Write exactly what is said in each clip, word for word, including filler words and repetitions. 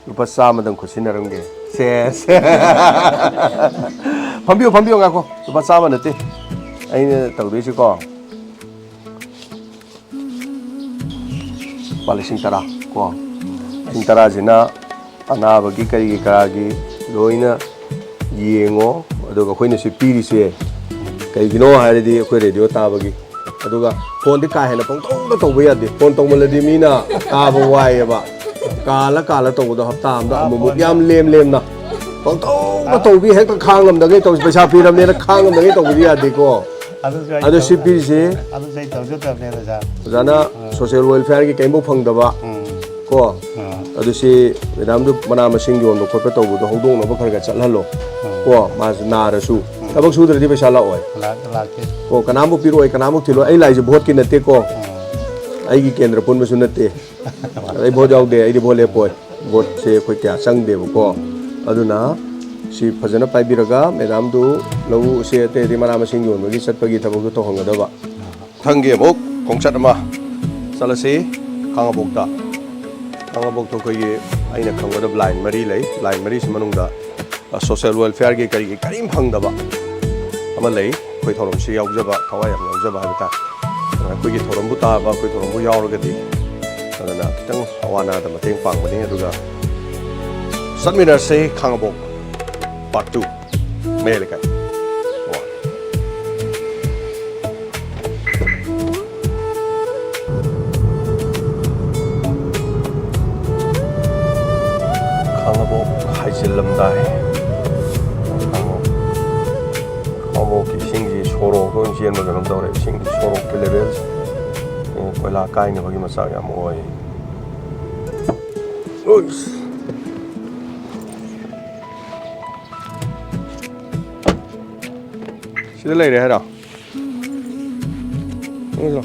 ꯂꯨꯄꯥ ꯆꯥꯝꯃꯗꯪ ꯈꯨꯠꯁꯤꯟꯅꯔꯝꯒꯦ꯫ ꯁꯦꯁ꯫ ꯐꯝꯕꯤꯌꯨ, ꯐꯝꯕꯤꯌꯨ, ꯉꯥꯏꯈꯣ꯫ ꯂꯨꯄꯥ ꯆꯥꯝꯃ ꯅꯠꯇꯦ ꯑꯩꯅ ꯇꯧꯗꯣꯏꯁꯤꯀꯣ꯫ ꯂꯨꯄꯥ ꯂꯤꯁꯤꯡ ꯇꯔꯥ ꯀꯣ꯫ ꯂꯤꯁꯤꯡ ꯇꯔꯥꯁꯤꯅ ꯑꯅꯥꯕꯒꯤ ꯀꯔꯤꯒꯤ ꯀꯔꯥꯒꯤ ꯂꯣꯏꯅ ꯌꯦꯡꯉꯣ꯫ ꯑꯗꯨꯒ ꯑꯩꯈꯣꯏꯅ ꯁꯤ ꯄꯤꯔꯤꯁꯦ ꯀꯩꯒꯤꯅꯣ ꯍꯥꯏꯔꯗꯤ ꯑꯩꯈꯣꯏ ꯔꯦꯗꯤꯑꯣ ꯇꯥꯕꯒꯤ꯫ ꯑꯗꯨꯒ ꯐꯣꯟꯗꯤ ꯀꯥ ꯍꯦꯟꯅ ꯄꯪꯇꯧꯗ ꯇꯧꯕ ꯌꯥꯗꯦ꯫ ꯐꯣꯟ ꯇꯧꯃꯜꯂꯗꯤ ꯃꯤꯅ ꯇꯥꯕ ꯋꯥꯏꯌꯦꯕ꯫ ꯀꯥꯜꯂ ꯀꯥꯜꯂ ꯇꯧꯕꯗꯣ ꯍꯞꯇꯥ ꯑꯃꯗ ꯑꯥ, ꯑꯃꯨꯛꯃꯨꯛ ꯐꯣꯟꯗ꯫ ꯌꯥꯝ ꯂꯦꯝ ꯂꯦꯝꯅ꯫ ꯄꯪꯇꯧꯗ ꯇꯧꯕꯤ, ꯍꯦꯛꯇ ꯈꯥꯡ ꯉꯝꯗꯉꯩ ꯇꯧꯕꯤ꯫ ꯄꯩꯁꯥ ꯄꯤꯔꯕꯅꯦꯅ ꯈꯥꯡ ꯉꯝꯗꯉꯩ ꯇꯧꯕꯗꯤ ꯌꯥꯗꯦꯀꯣ꯫ ꯑꯗꯨꯁꯨ ꯑꯩ ꯑꯗꯣ ꯇꯧ-, ꯁꯤ ꯄꯤꯔꯤꯁꯦ ꯑꯗꯨꯁꯨ ꯑꯩ ꯇꯧꯖꯗꯕꯅꯦ, ꯑꯣꯖꯥ꯫ ꯑꯣꯖꯥꯅ ꯑꯥ꯫ ꯁꯣꯁꯤꯌꯦꯜ ꯋꯦꯜꯐꯤꯌꯔꯒꯤ ꯀꯔꯤꯝꯐꯥꯎ ꯐꯪꯗꯕ ꯎꯝ꯫ ꯀꯣ꯫ ꯑꯥ꯫ ꯑꯗꯨ ꯁꯤ ꯃꯦꯗꯥꯝꯗꯨ ꯃꯅꯥ ꯃꯁꯤꯡ ꯌꯣꯟꯕ ꯈꯣꯠꯄ ꯇꯧꯕꯗꯣ ꯍꯧꯗꯣꯛꯅꯕ ꯈꯔ ꯈꯔ ꯆꯠꯍꯜꯂꯣ꯫ ꯑꯥ꯫ ꯀꯣ, ꯃꯥꯁꯨ ꯅꯥꯔꯁꯨ꯫ ꯎꯝ꯫ ꯊꯕꯛ ꯁꯨꯗ꯭ꯔꯗꯤ ꯄꯩꯁꯥ ꯂꯥꯛꯑꯣꯏ꯫ ꯂꯥꯛ-, ꯂꯥꯛꯇꯦ꯫ ꯀꯣ, ꯀꯅꯥꯝꯕꯨ ꯄꯤꯔꯛꯑꯣꯏ, ꯀꯅꯥꯝꯕꯨ ꯊꯤꯜꯂꯣꯏ꯫ ꯑꯩ ꯂꯥꯛꯏꯁꯦ ꯚꯣꯠꯀꯤ ꯅꯠꯇꯦꯀꯣ꯫ ꯑꯥ꯫ ꯑꯩꯒꯤ ꯀꯦꯟꯗ꯭ꯔ ꯄꯨꯟꯕꯁꯨ ꯅꯠꯇꯦ꯫ ꯑꯩ ꯚꯣꯠ ꯌꯥꯎꯗꯦ, ꯑꯩꯗꯤ ꯚꯣꯠ ꯂꯦꯞꯄꯣꯏ꯫ ꯚꯣꯠꯁꯦ ꯑꯩꯈꯣꯏ ꯀꯌꯥ ꯆꯪꯗꯦꯕꯀꯣ꯫ ꯑꯗꯨꯅ ꯁꯤ ꯐꯖꯅ ꯄꯥꯏꯕꯤꯔꯒ ꯃꯦꯗꯥꯝꯗꯨ ꯂꯧꯎ ꯁꯤ ꯑꯇꯩ ꯑꯇꯩ ꯃꯅꯥ ꯃꯁꯤꯡ ꯌꯣꯟꯕꯒꯤ ꯆꯠꯄꯒꯤ ꯊꯕꯛꯇꯨ ꯇꯧꯍꯟꯒꯗꯕ꯫ ꯃꯊꯪꯒꯤ ꯑꯃꯨꯛ ꯈꯣꯡꯆꯠ ꯑꯃ ꯆꯠꯂꯁꯤ ꯈꯥꯡꯉꯕꯣꯛꯇ꯫ ꯈꯥꯡꯉꯕꯣꯛꯇ ꯑꯩꯈꯣꯏꯒꯤ ꯑꯩꯅ ꯈꯪꯕꯗ ꯂꯥꯏꯟ ꯃꯔꯤ ꯂꯩ꯫ ꯂꯥꯏꯟ ꯃꯔꯤꯁꯤ ꯃꯅꯨꯡꯗ ꯁꯣꯁꯤꯌꯦꯜ ꯋꯦꯜꯐꯤꯌꯔꯒꯤ ꯀꯔꯤꯒꯤ ꯀꯔꯤꯝ ꯐꯪꯗꯕ ꯑꯃ ꯂꯩ꯫ ꯑꯩꯈꯣꯏ ꯊꯧꯔꯝꯁꯤ ꯌꯥꯎꯖꯕ, ꯊꯋꯥꯏ ꯌꯥꯝ ꯌꯥꯎꯖꯕ ꯍꯥꯏꯕ ꯇꯥꯔꯦ꯫ ꯑꯗꯨꯅ ꯑꯩꯈꯣꯏꯒꯤ ꯊꯧꯔꯝꯕꯨ ꯇꯥꯕ, ꯑꯩꯈꯣꯏ ꯊꯧꯔꯝꯕꯨ ꯌꯥꯎꯔꯒꯗꯤ, ꯑꯗꯨꯅ ꯈꯤꯇꯪ ꯑꯋꯥ ꯑꯅꯥꯗ ꯃꯇꯦꯡ ꯄꯥꯡꯕꯅꯤ꯫ ꯑꯗꯨꯒ ꯆꯠꯃꯤꯟꯅꯔꯁꯤ ꯈꯥꯡꯉꯕꯣꯛ ꯄꯥꯔꯠ ꯇꯨ, ꯃꯌꯥꯏ ꯂꯩꯀꯥꯏ꯫ ꯈꯥꯡꯉꯕꯣꯛ ꯍꯥꯏꯖꯤꯜꯂꯝꯗꯥꯏ꯫ ꯈꯥꯡꯉꯕꯣꯛ, ꯈꯥꯡꯉꯕꯣꯛꯀꯤ ꯏꯁꯤꯡꯁꯤ ꯁꯣꯔꯣꯛꯇ ꯑꯣꯏꯅ ꯆꯦꯟꯕ ꯀꯩꯅꯣꯝ ꯇꯧꯔꯦ꯫ ꯏꯁꯤꯡꯁꯤ ꯁꯣꯔꯣꯛꯀꯤ ꯂꯦꯚꯦꯜꯁꯦ, ꯑꯦ, ꯀꯣꯏꯂꯥ ꯀꯥꯏꯅꯕꯒꯤ ꯃꯆꯥꯛ ꯌꯥꯝ ꯑꯣꯏ꯫ ꯁꯤꯗ ꯂꯩꯔꯦ ꯍꯥꯏꯔꯣ? ꯅꯪꯁꯨ ꯂꯥꯎ꯫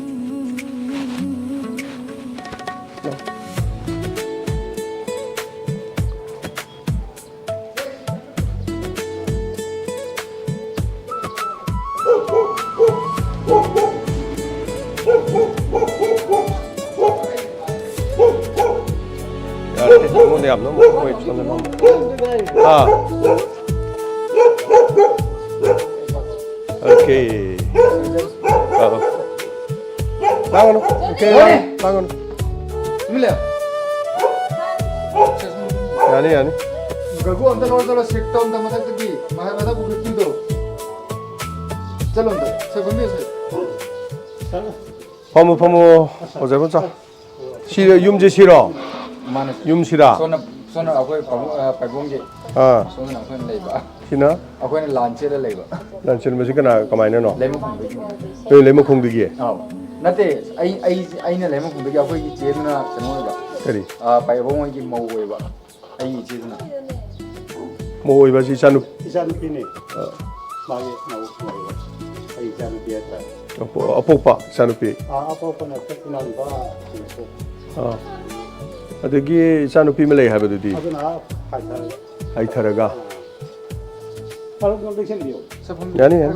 ꯂꯥꯎ꯫ ꯑꯩꯉꯣꯟꯗ ꯌꯥꯝ ꯅꯣꯝꯃꯣ, ꯑꯩꯈꯣꯏ ꯁꯣꯝꯗ ꯅꯣꯝꯃꯣ꯫ ꯑꯥ꯫ ꯑꯣꯀꯦ꯫ ꯑꯥ꯫ ꯂꯥꯡꯒꯅꯨ꯫ ꯑꯣꯀꯦ, ꯂꯥꯡꯒꯅꯨ꯫ ꯂꯥꯡꯒꯅꯨ꯫ ꯌꯥꯅꯤ, ꯌꯥꯅꯤ꯫ ꯒꯒꯨ ꯑꯝꯇ ꯂꯧꯔ ꯆꯠꯂꯣ, ꯁꯤꯠꯇꯣ ꯑꯝꯇ ꯃꯊꯛꯇꯒꯤ, ꯃꯊꯛ ꯄꯨꯈ꯭ꯔꯤꯗꯣ꯫ ꯆꯠꯂꯣ ꯑꯝꯇ꯫ ꯁꯦ, ꯐꯝꯕꯤꯌꯨ, ꯁꯦ꯫ ꯐꯝꯃꯣ, ꯐꯝꯃꯣ, ꯑꯣꯖꯥ ꯏꯕꯣꯝꯆꯥ꯫ ꯁꯤ ꯌꯨꯝꯁꯦ ꯁꯤꯔꯣ? ꯃꯥꯅꯦ꯫ ꯌꯨꯝꯁꯤꯔꯥ? ꯁꯣꯝꯅ, ꯁꯣꯝꯅ ꯑꯩꯈꯣꯏ ꯄꯥꯕꯨꯡ-, ꯑ, ꯄꯥꯏꯕꯨꯡꯒꯤ꯫ ꯑꯥ꯫ ꯁꯣꯝꯗꯅ ꯑꯩꯈꯣꯏꯅ ꯂꯩꯕ꯫ ꯁꯤꯅ? ꯑꯩꯈꯣꯏꯅ ꯂꯥꯟ ꯆꯦꯜꯂ ꯂꯩꯕ꯫ ꯂꯥꯟ ꯆꯦꯟꯕꯁꯤ ꯀꯅꯥ, ꯀꯃꯥꯏꯅꯅꯣ? ꯂꯩꯃꯈꯣꯡꯗꯒꯤ꯫ ꯅꯣꯏ ꯂꯩꯃꯈꯣꯡꯗꯒꯤ? ꯑꯧ꯫ ꯅꯠꯇꯦ, ꯑꯩ, ꯑꯩ, ꯑꯩꯅ ꯂꯩꯃꯈꯣꯡꯗꯒꯤ, ꯑꯩꯈꯣꯏꯒꯤ ꯆꯦꯗꯨꯅ ꯀꯩꯅꯣ ꯑꯣꯏꯕ꯫ ꯀꯔꯤ? ꯑ, ꯄꯥꯏꯕꯨꯡ ꯍꯣꯏꯒꯤ ꯃꯧ ꯑꯣꯏꯕ꯫ ꯑꯩꯒꯤ ꯏꯆꯦꯗꯨꯅ꯫ ꯃꯧ ꯑꯣꯏꯕꯁꯤ ꯏꯆꯥꯅꯨ-, ꯏꯆꯥꯅꯨꯄꯤꯅꯦ꯫ ꯑ꯫ ꯃꯥꯒꯤ ꯃꯧ ꯑꯣꯏꯕ꯫ ꯑꯩ ꯏꯆꯥꯅꯨꯄꯤ ꯍꯥꯏꯇꯥꯔꯦ꯫ ꯑꯄꯣ-, ꯑꯄꯣꯛꯄ ꯏꯆꯥꯅꯨꯄꯤ꯫ ꯑꯥ, ꯑꯄꯣꯛꯄ ꯅꯠꯇꯦ, ꯏꯅꯥꯎꯅꯨꯄꯥ ꯁꯤꯡꯁꯨ꯫ ꯑꯥ꯫ ꯑꯗꯒꯤ ꯏꯆꯥꯅꯨꯄꯤ ꯑꯃ ꯂꯩ ꯍꯥꯏꯕꯗꯨꯗꯤ? ꯑꯗꯨꯅ ꯑꯥ ꯍꯥꯏꯊꯔꯒ꯫ ꯍꯥꯏꯊꯔꯒ? ꯑꯥ꯫ ꯃꯔꯨꯞ ꯑꯗꯨꯝ ꯂꯦꯡꯁꯤꯟꯕꯤꯌꯨ꯫ ꯁꯦ, ꯐꯝ-, ꯌꯥꯅꯤ, ꯌꯥꯅꯤ꯫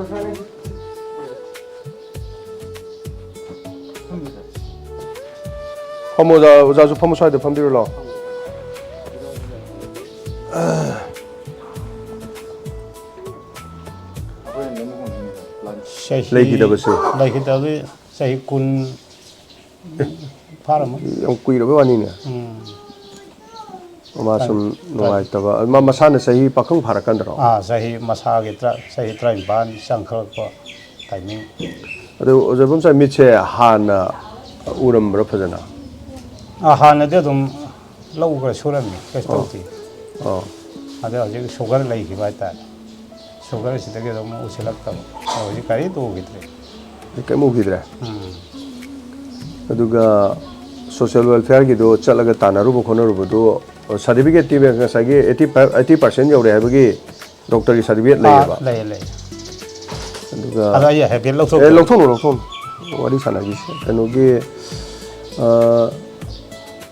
ꯐꯝꯃꯣ, ꯑꯣꯖꯥ, ꯑꯣꯖꯥꯁꯨ ꯐꯝꯃꯣ, ꯁ꯭ꯋꯥꯏꯗ ꯐꯝꯕꯤꯔꯣ ꯂꯥꯎ꯫ ꯆꯍꯤ ꯂꯩꯈꯤꯗꯕꯁꯦ꯫ ꯂꯩꯈꯤꯗꯕꯒꯤ ꯆꯍꯤ ꯀꯨꯟ ꯐꯥꯔꯝꯃꯅꯤ꯫ ꯌꯥꯝ ꯀꯨꯏꯔꯕꯩ ꯋꯥꯅꯤꯅꯦ꯫ ꯎꯝ꯫ ꯃꯥ ꯁꯨꯝ ꯇꯔꯥ-, ꯅꯨꯡꯉꯥꯏꯇꯕ, ꯃꯥ ꯃꯁꯥꯅ ꯆꯍꯤ ꯄꯥꯈꯪ ꯐꯥꯔꯛꯀꯥꯟꯗꯔꯣ? ꯑꯥ, ꯆꯍꯤ ꯃꯁꯥꯒꯤ ꯇꯔꯥ-, ꯆꯍꯤ ꯇꯔꯥꯅꯤꯄꯥꯟ ꯆꯪꯈꯠꯂꯛꯄ timing꯫ ꯑꯗꯨ ꯑꯣꯖꯥ ꯏꯕꯣꯝꯆꯥ, ꯃꯤꯠꯁꯦ ꯍꯥꯟꯅ ꯎꯔꯝꯕ꯭ꯔꯥ ꯐꯖꯅ? ꯑꯥ, ꯍꯥꯟꯅꯗꯤ ꯑꯗꯨꯝ ꯂꯧ ꯈꯔ ꯁꯨꯔꯝꯃꯤ, ꯀꯩꯁꯨ ꯑꯣ꯫ ꯇꯧꯗꯦ꯫ ꯑꯣ꯫ ꯑꯗꯣ ꯍꯧꯖꯤꯛ sugar ꯂꯩꯈꯤꯕ ꯍꯥꯏꯇꯥꯔꯦ꯫ Sugar ꯁꯤꯗꯒꯤ ꯑꯗꯨꯝ ꯎꯁꯤꯜꯂꯛꯇꯕ꯫ ꯑꯗꯣ ꯍꯧꯖꯤꯛ ꯀꯔꯤꯝꯇ ꯎꯈꯤꯗ꯭ꯔꯦ꯫ ꯀꯔꯤꯝ ꯎꯈꯤꯗ꯭ꯔꯦ? ꯎꯝ꯫ ꯑꯗꯨꯒ social welfare ꯒꯤꯗꯣ ꯆꯠꯂꯒ ꯇꯥꯟꯅꯔꯨꯕ ꯈꯣꯠꯅꯔꯨꯕꯗꯣ, certificate ꯇꯤ ꯉꯁꯥꯏꯒꯤ eighty five, eighty percent ꯌꯧꯔꯦ ꯍꯥꯏꯕꯒꯤ doctor ꯒꯤ certificate ꯑꯥ, ꯂꯩꯌꯦꯕ? ꯂꯩꯌꯦ, ꯂꯩꯌꯦ꯫ ꯑꯗꯨꯒ ꯑꯗꯣ ꯑꯩ ꯍꯥꯏꯐꯦꯠ ꯂꯧꯊꯣꯛꯀꯦ꯫ ꯑꯦ, ꯂꯧꯊꯣꯛꯎꯅꯨ, ꯂꯧꯊꯣꯛꯎꯅꯨ꯫ ꯋꯥꯔꯤ ꯁꯥꯟꯅꯈꯤꯁꯦ꯫ ꯀꯩꯅꯣꯒꯤ, ꯑ,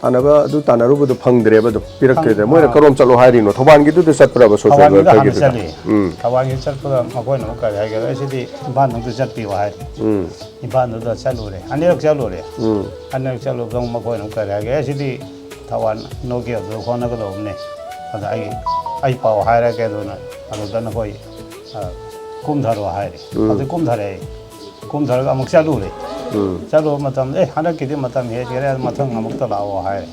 ꯇꯥꯟꯅꯕ, ꯑꯗꯨ ꯇꯥꯟꯅꯔꯨꯕꯗꯣ ꯐꯪꯗ꯭ꯔꯦꯕ ꯑꯗꯨꯝ, ꯄꯤꯔꯛꯇ꯭ꯔꯦꯗꯅ꯫ ꯐꯪ-, ꯃꯣꯏꯅ ꯑꯥ꯫ ꯀꯔꯣꯝ ꯆꯠꯂꯣ ꯍꯥꯏꯔꯤꯅꯣ? ꯊꯧꯕꯥꯜꯒꯤꯗꯨꯗ ꯆꯠꯄ꯭ꯔꯕ social ꯊꯧꯕꯥꯜꯒꯤꯗ welfare ꯍꯥꯟꯅ ꯒꯤꯗꯨꯗ? ꯆꯠꯂꯤ꯫ ꯎꯝ꯫ ꯊꯧꯕꯥꯜꯒꯤ ꯆꯠꯄꯗ ꯃꯈꯣꯏꯅ ꯑꯃꯨꯛ ꯀꯔꯤ ꯍꯥꯏꯒꯦ, "ꯑꯩ ꯁꯤꯗꯤ ꯏꯝꯐꯥꯜ ꯃꯅꯨꯡꯗ ꯆꯠꯄꯤꯌꯨ" ꯍꯥꯏꯔꯦ꯫ ꯎꯝ꯫ ꯏꯝꯐꯥꯜꯗꯨꯗ ꯆꯠꯂꯨꯔꯦ꯫ ꯑꯅꯤꯔꯛ ꯆꯠꯂꯨꯔꯦ꯫ ꯎꯝ꯫ ꯑꯅꯤꯔꯛ ꯆꯠꯂꯨꯕꯗ ꯑꯃꯨꯛ ꯃꯈꯣꯏꯅ ꯑꯃꯨꯛ ꯀꯔꯤ ꯍꯥꯏꯒꯦ, "ꯑꯦ, ꯁꯤꯗꯤ ꯊꯧꯕꯥꯜ ꯅꯣꯀꯤꯌꯥꯗꯨꯗ ꯍꯣꯠꯅꯒꯗꯧꯕꯅꯦ꯫ ꯑꯗ ꯑꯩ ꯑꯩ ꯄꯥꯎ ꯍꯥꯏꯔꯛꯀꯦ, ꯑꯗꯨꯅ ꯑꯗꯨꯗ ꯅꯈꯣꯏ ꯀꯨꯝꯊꯔꯣ ꯍꯥꯏꯔꯦ꯫ ꯑꯗꯨ ꯀꯨꯝꯊꯔꯛꯑꯦ꯫ ꯀꯨꯝꯊꯔꯒ ꯑꯃꯨꯛ ꯆꯠꯂꯨꯔꯦ꯫ ꯆꯠꯂꯨꯕ ꯃꯇꯝꯗ, "ꯑꯦ, ꯍꯟꯗꯛꯀꯤꯗꯤ ꯃꯇꯝ ꯍꯦꯟꯈ꯭ꯔꯦ, ꯃꯊꯪ ꯑꯃꯨꯛꯇ ꯂꯥꯛꯑꯣ" ꯍꯥꯏꯔꯦ꯫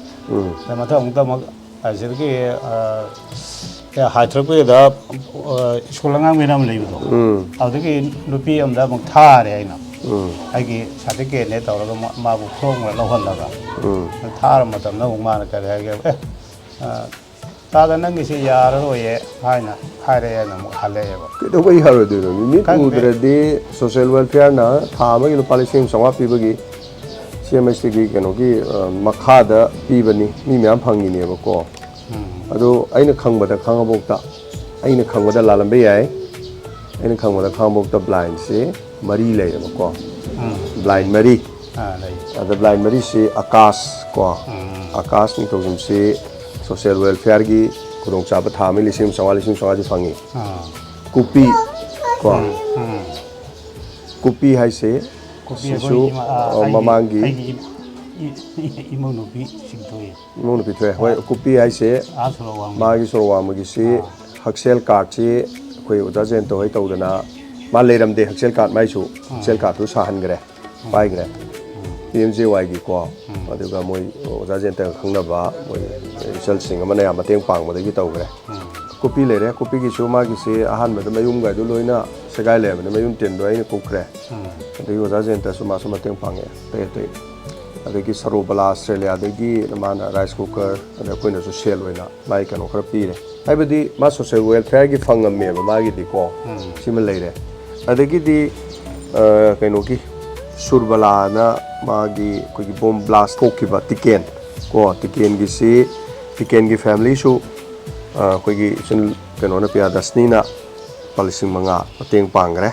ꯑꯗ ꯃꯊꯪ ꯑꯃꯨꯛꯇ ꯑꯃꯨꯛ ꯑꯁꯤꯗꯒꯤ ꯍꯥꯏꯊꯔꯛꯄꯩꯗ ꯁ꯭ꯀꯨꯜ ꯑꯉꯥꯡ ꯃꯌꯥꯝ ꯂꯩꯕꯗꯣ, ꯑꯗꯨꯗꯒꯤ ꯅꯨꯄꯤ ꯑꯃꯗ ꯑꯃꯨꯛ ꯊꯥꯔꯦ ꯑꯩꯅ꯫ ꯑꯩꯒꯤ ꯁꯥꯔꯇꯤꯐꯤꯀꯦꯠꯅꯦ ꯇꯧꯔꯒ ꯃꯥꯕꯨ ꯈꯣꯡꯅ ꯂꯧꯍꯜꯂꯒ ꯊꯥꯔ ꯃꯇꯝꯗ ꯑꯃꯨꯛ ꯃꯥꯅ ꯀꯔꯤ ꯍꯥꯏꯒꯦ, "ꯑꯦ, ꯇꯥꯗ, ꯅꯪꯒꯤꯁꯤ ꯌꯥꯔꯔꯣꯏꯌꯦ" ꯍꯥꯏꯅ ꯍꯥꯏꯔꯛꯑꯦꯅ ꯑꯃꯨꯛ ꯍꯜꯂꯛꯑꯦꯕ꯫ ꯀꯩꯗꯧꯕꯩ ꯌꯥꯔꯣꯏꯗꯣꯏꯅꯣ? ꯃꯤꯠ ꯎꯗ꯭ꯔꯗꯤ ꯁꯣꯁꯤꯌꯦꯜ ꯋꯦꯜꯐꯤꯌꯔꯅ ꯊꯥ ꯑꯃꯒꯤ ꯂꯨꯄꯥ ꯂꯤꯁꯤꯡ ꯑꯃ ꯆꯥꯝꯃꯉꯥ ꯄꯤꯕꯒꯤ ꯁꯤ ꯑꯦꯝ ꯑꯦꯁ ꯇꯤꯒꯤ ꯀꯩꯅꯣꯒꯤ ꯃꯈꯥꯗ ꯄꯤꯕꯅꯤ, ꯃꯤ ꯃꯌꯥꯝ ꯐꯪꯉꯤꯅꯦꯕꯀꯣ꯫ ꯑꯗꯣ ꯑꯩꯅ ꯈꯪꯕꯗ ꯈꯥꯡꯉꯕꯣꯛꯇ, ꯑꯩꯅ ꯈꯪꯕꯗ ꯂꯥꯜꯂꯝꯕ ꯌꯥꯏ, ꯑꯩꯅ ꯈꯪꯕꯗ ꯈꯥꯡꯉꯕꯣꯛꯇ ꯕ꯭ꯂꯥꯏꯟꯁꯦ ꯃꯔꯤ ꯂꯩꯌꯦꯕꯀꯣ꯫ ꯕ꯭ꯂꯥꯏꯟ ꯃꯔꯤ꯫ ꯑꯗ ꯕ꯭ꯂꯥꯏꯟ ꯃꯔꯤꯁꯤ ꯑꯀꯥꯁ ꯀꯣ, ꯑꯀꯥꯁ ꯅꯤꯡꯊꯧꯖꯝꯁꯤ ꯁꯣꯁꯤꯌꯦꯜ ꯋꯦꯜꯐꯤꯌꯔꯒꯤ ꯈꯨꯗꯣꯡꯆꯥꯕ ꯊꯥ ꯑꯃꯒꯤ ꯂꯤꯁꯤꯡ ꯑꯃ ꯆꯥꯝꯃꯉꯥ, ꯂꯤꯁꯤꯡ ꯑꯃ ꯆꯥꯝꯃꯉꯥꯁꯤ ꯐꯪꯉꯤ꯫ ꯀꯨꯞꯄꯤ ꯀꯣ, ꯀꯨꯞꯄꯤ ꯍꯥꯏꯁꯦ ꯁꯤꯁꯨ ꯃꯃꯥꯡꯒꯤ ꯏꯃꯧ ꯅꯨꯄꯤ ꯁꯤꯡꯊꯣꯏ꯫ ꯏꯃꯧ ꯅꯨꯄꯤ ꯊꯣꯛꯑꯦ꯫ ꯍꯣꯏ, ꯀꯨꯞꯄꯤ ꯍꯥꯏꯁꯦ ꯃꯥꯒꯤ ꯁꯣꯔꯣꯛ ꯋꯥꯡꯃꯒꯤꯁꯤ ꯍꯛꯁꯦꯜ ꯀꯥꯔꯠꯁꯤ ꯑꯩꯈꯣꯏ ꯑꯣꯖꯥ ꯖꯌꯟꯇ ꯍꯣꯏ ꯇꯧꯗꯅ, ꯃꯥ ꯂꯩꯔꯝꯗꯦ ꯍꯛꯁꯦꯜ ꯀꯥꯔꯠ ꯃꯥꯏꯁꯨ, ꯍꯛꯁꯦꯜ ꯀꯥꯔꯠꯇꯨ ꯁꯥꯍꯟꯈ꯭ꯔꯦ, ꯄꯥꯏꯈ꯭ꯔꯦ꯫ P M J ꯋꯥꯏꯒꯤꯀꯣ꯫ ꯑꯗꯨꯒ ꯃꯣꯏ ꯑꯣꯖꯥ ꯖꯌꯟꯇꯒ ꯈꯪꯅꯕ ꯃꯣꯏ ꯏꯆꯜꯁꯤꯡ ꯑꯃꯅ ꯌꯥꯝ ꯃꯇꯦꯡ ꯄꯥꯡꯕꯗꯒꯤ ꯇꯧꯈ꯭ꯔꯦ꯫ ꯀꯨꯞꯄꯤ ꯂꯩꯔꯦ꯫ ꯀꯨꯞꯄꯤꯒꯤꯁꯨ ꯃꯥꯒꯤꯁꯤ ꯑꯍꯥꯟꯕꯗ ꯃꯌꯨꯝꯒꯥꯏꯗꯨ ꯂꯣꯏꯅ ꯁꯦꯒꯥꯏ ꯂꯩꯔꯕꯅꯤ, ꯃꯌꯨꯝ ꯇꯤꯟꯗꯣ ꯑꯩꯅ ꯀꯨꯞꯈ꯭ꯔꯦ꯫ ꯑꯗꯒꯤ ꯑꯣꯖꯥ ꯖꯌꯟꯇꯁꯨ ꯃꯥꯁꯨ ꯃꯇꯦꯡ ꯄꯥꯡꯉꯛꯑꯦ ꯑꯇꯩ ꯑꯇꯩ꯫ ꯑꯗꯒꯤ ꯁꯔꯣꯕꯂꯥ ꯑꯁꯇ꯭ꯔꯦꯂꯤꯌꯥꯗꯒꯤ ꯃꯥꯅ ꯔꯥꯏꯁ ꯀꯨꯀꯔ, ꯑꯗꯩ ꯑꯩꯈꯣꯏꯅꯁꯨ ꯁꯦꯜ ꯑꯣꯏꯅ ꯃꯥꯒꯤ ꯀꯩꯅꯣ ꯈꯔ ꯄꯤꯔꯦ꯫ ꯍꯥꯏꯕꯗꯤ ꯃꯥ ꯁꯣꯁꯤꯌꯦꯜ ꯋꯦꯜꯐꯤꯌꯔꯒꯤ ꯐꯪꯉꯝꯃꯦꯕ ꯃꯥꯒꯤꯗꯤꯀꯣ꯫ ꯁꯤꯃ ꯂꯩꯔꯦ꯫ ꯑꯗꯒꯤꯗꯤ ꯀꯩꯅꯣꯒꯤ ꯁꯨꯔꯕꯂꯥꯅ ꯃꯥꯒꯤ ꯑꯩꯈꯣꯏꯒꯤ ꯕꯣꯝ ꯕ꯭ꯂꯥꯁ ꯊꯣꯛꯈꯤꯕ ꯇꯤꯀꯦꯟ ꯀꯣ, ꯇꯤꯀꯦꯟꯒꯤꯁꯤ, ꯇꯤꯀꯦꯟꯒꯤ ꯐꯦꯃꯤꯂꯤꯁꯨ ꯑꯩꯈꯣꯏꯒꯤ ꯏꯆꯤꯟ ꯀꯩꯅꯣꯅ, ꯄꯤꯌꯥꯗꯁꯅꯤꯅ ꯂꯨꯄꯥ ꯂꯤꯁꯤꯡ ꯃꯉꯥ ꯃꯇꯦꯡ ꯄꯥꯡꯈ꯭ꯔꯦ꯫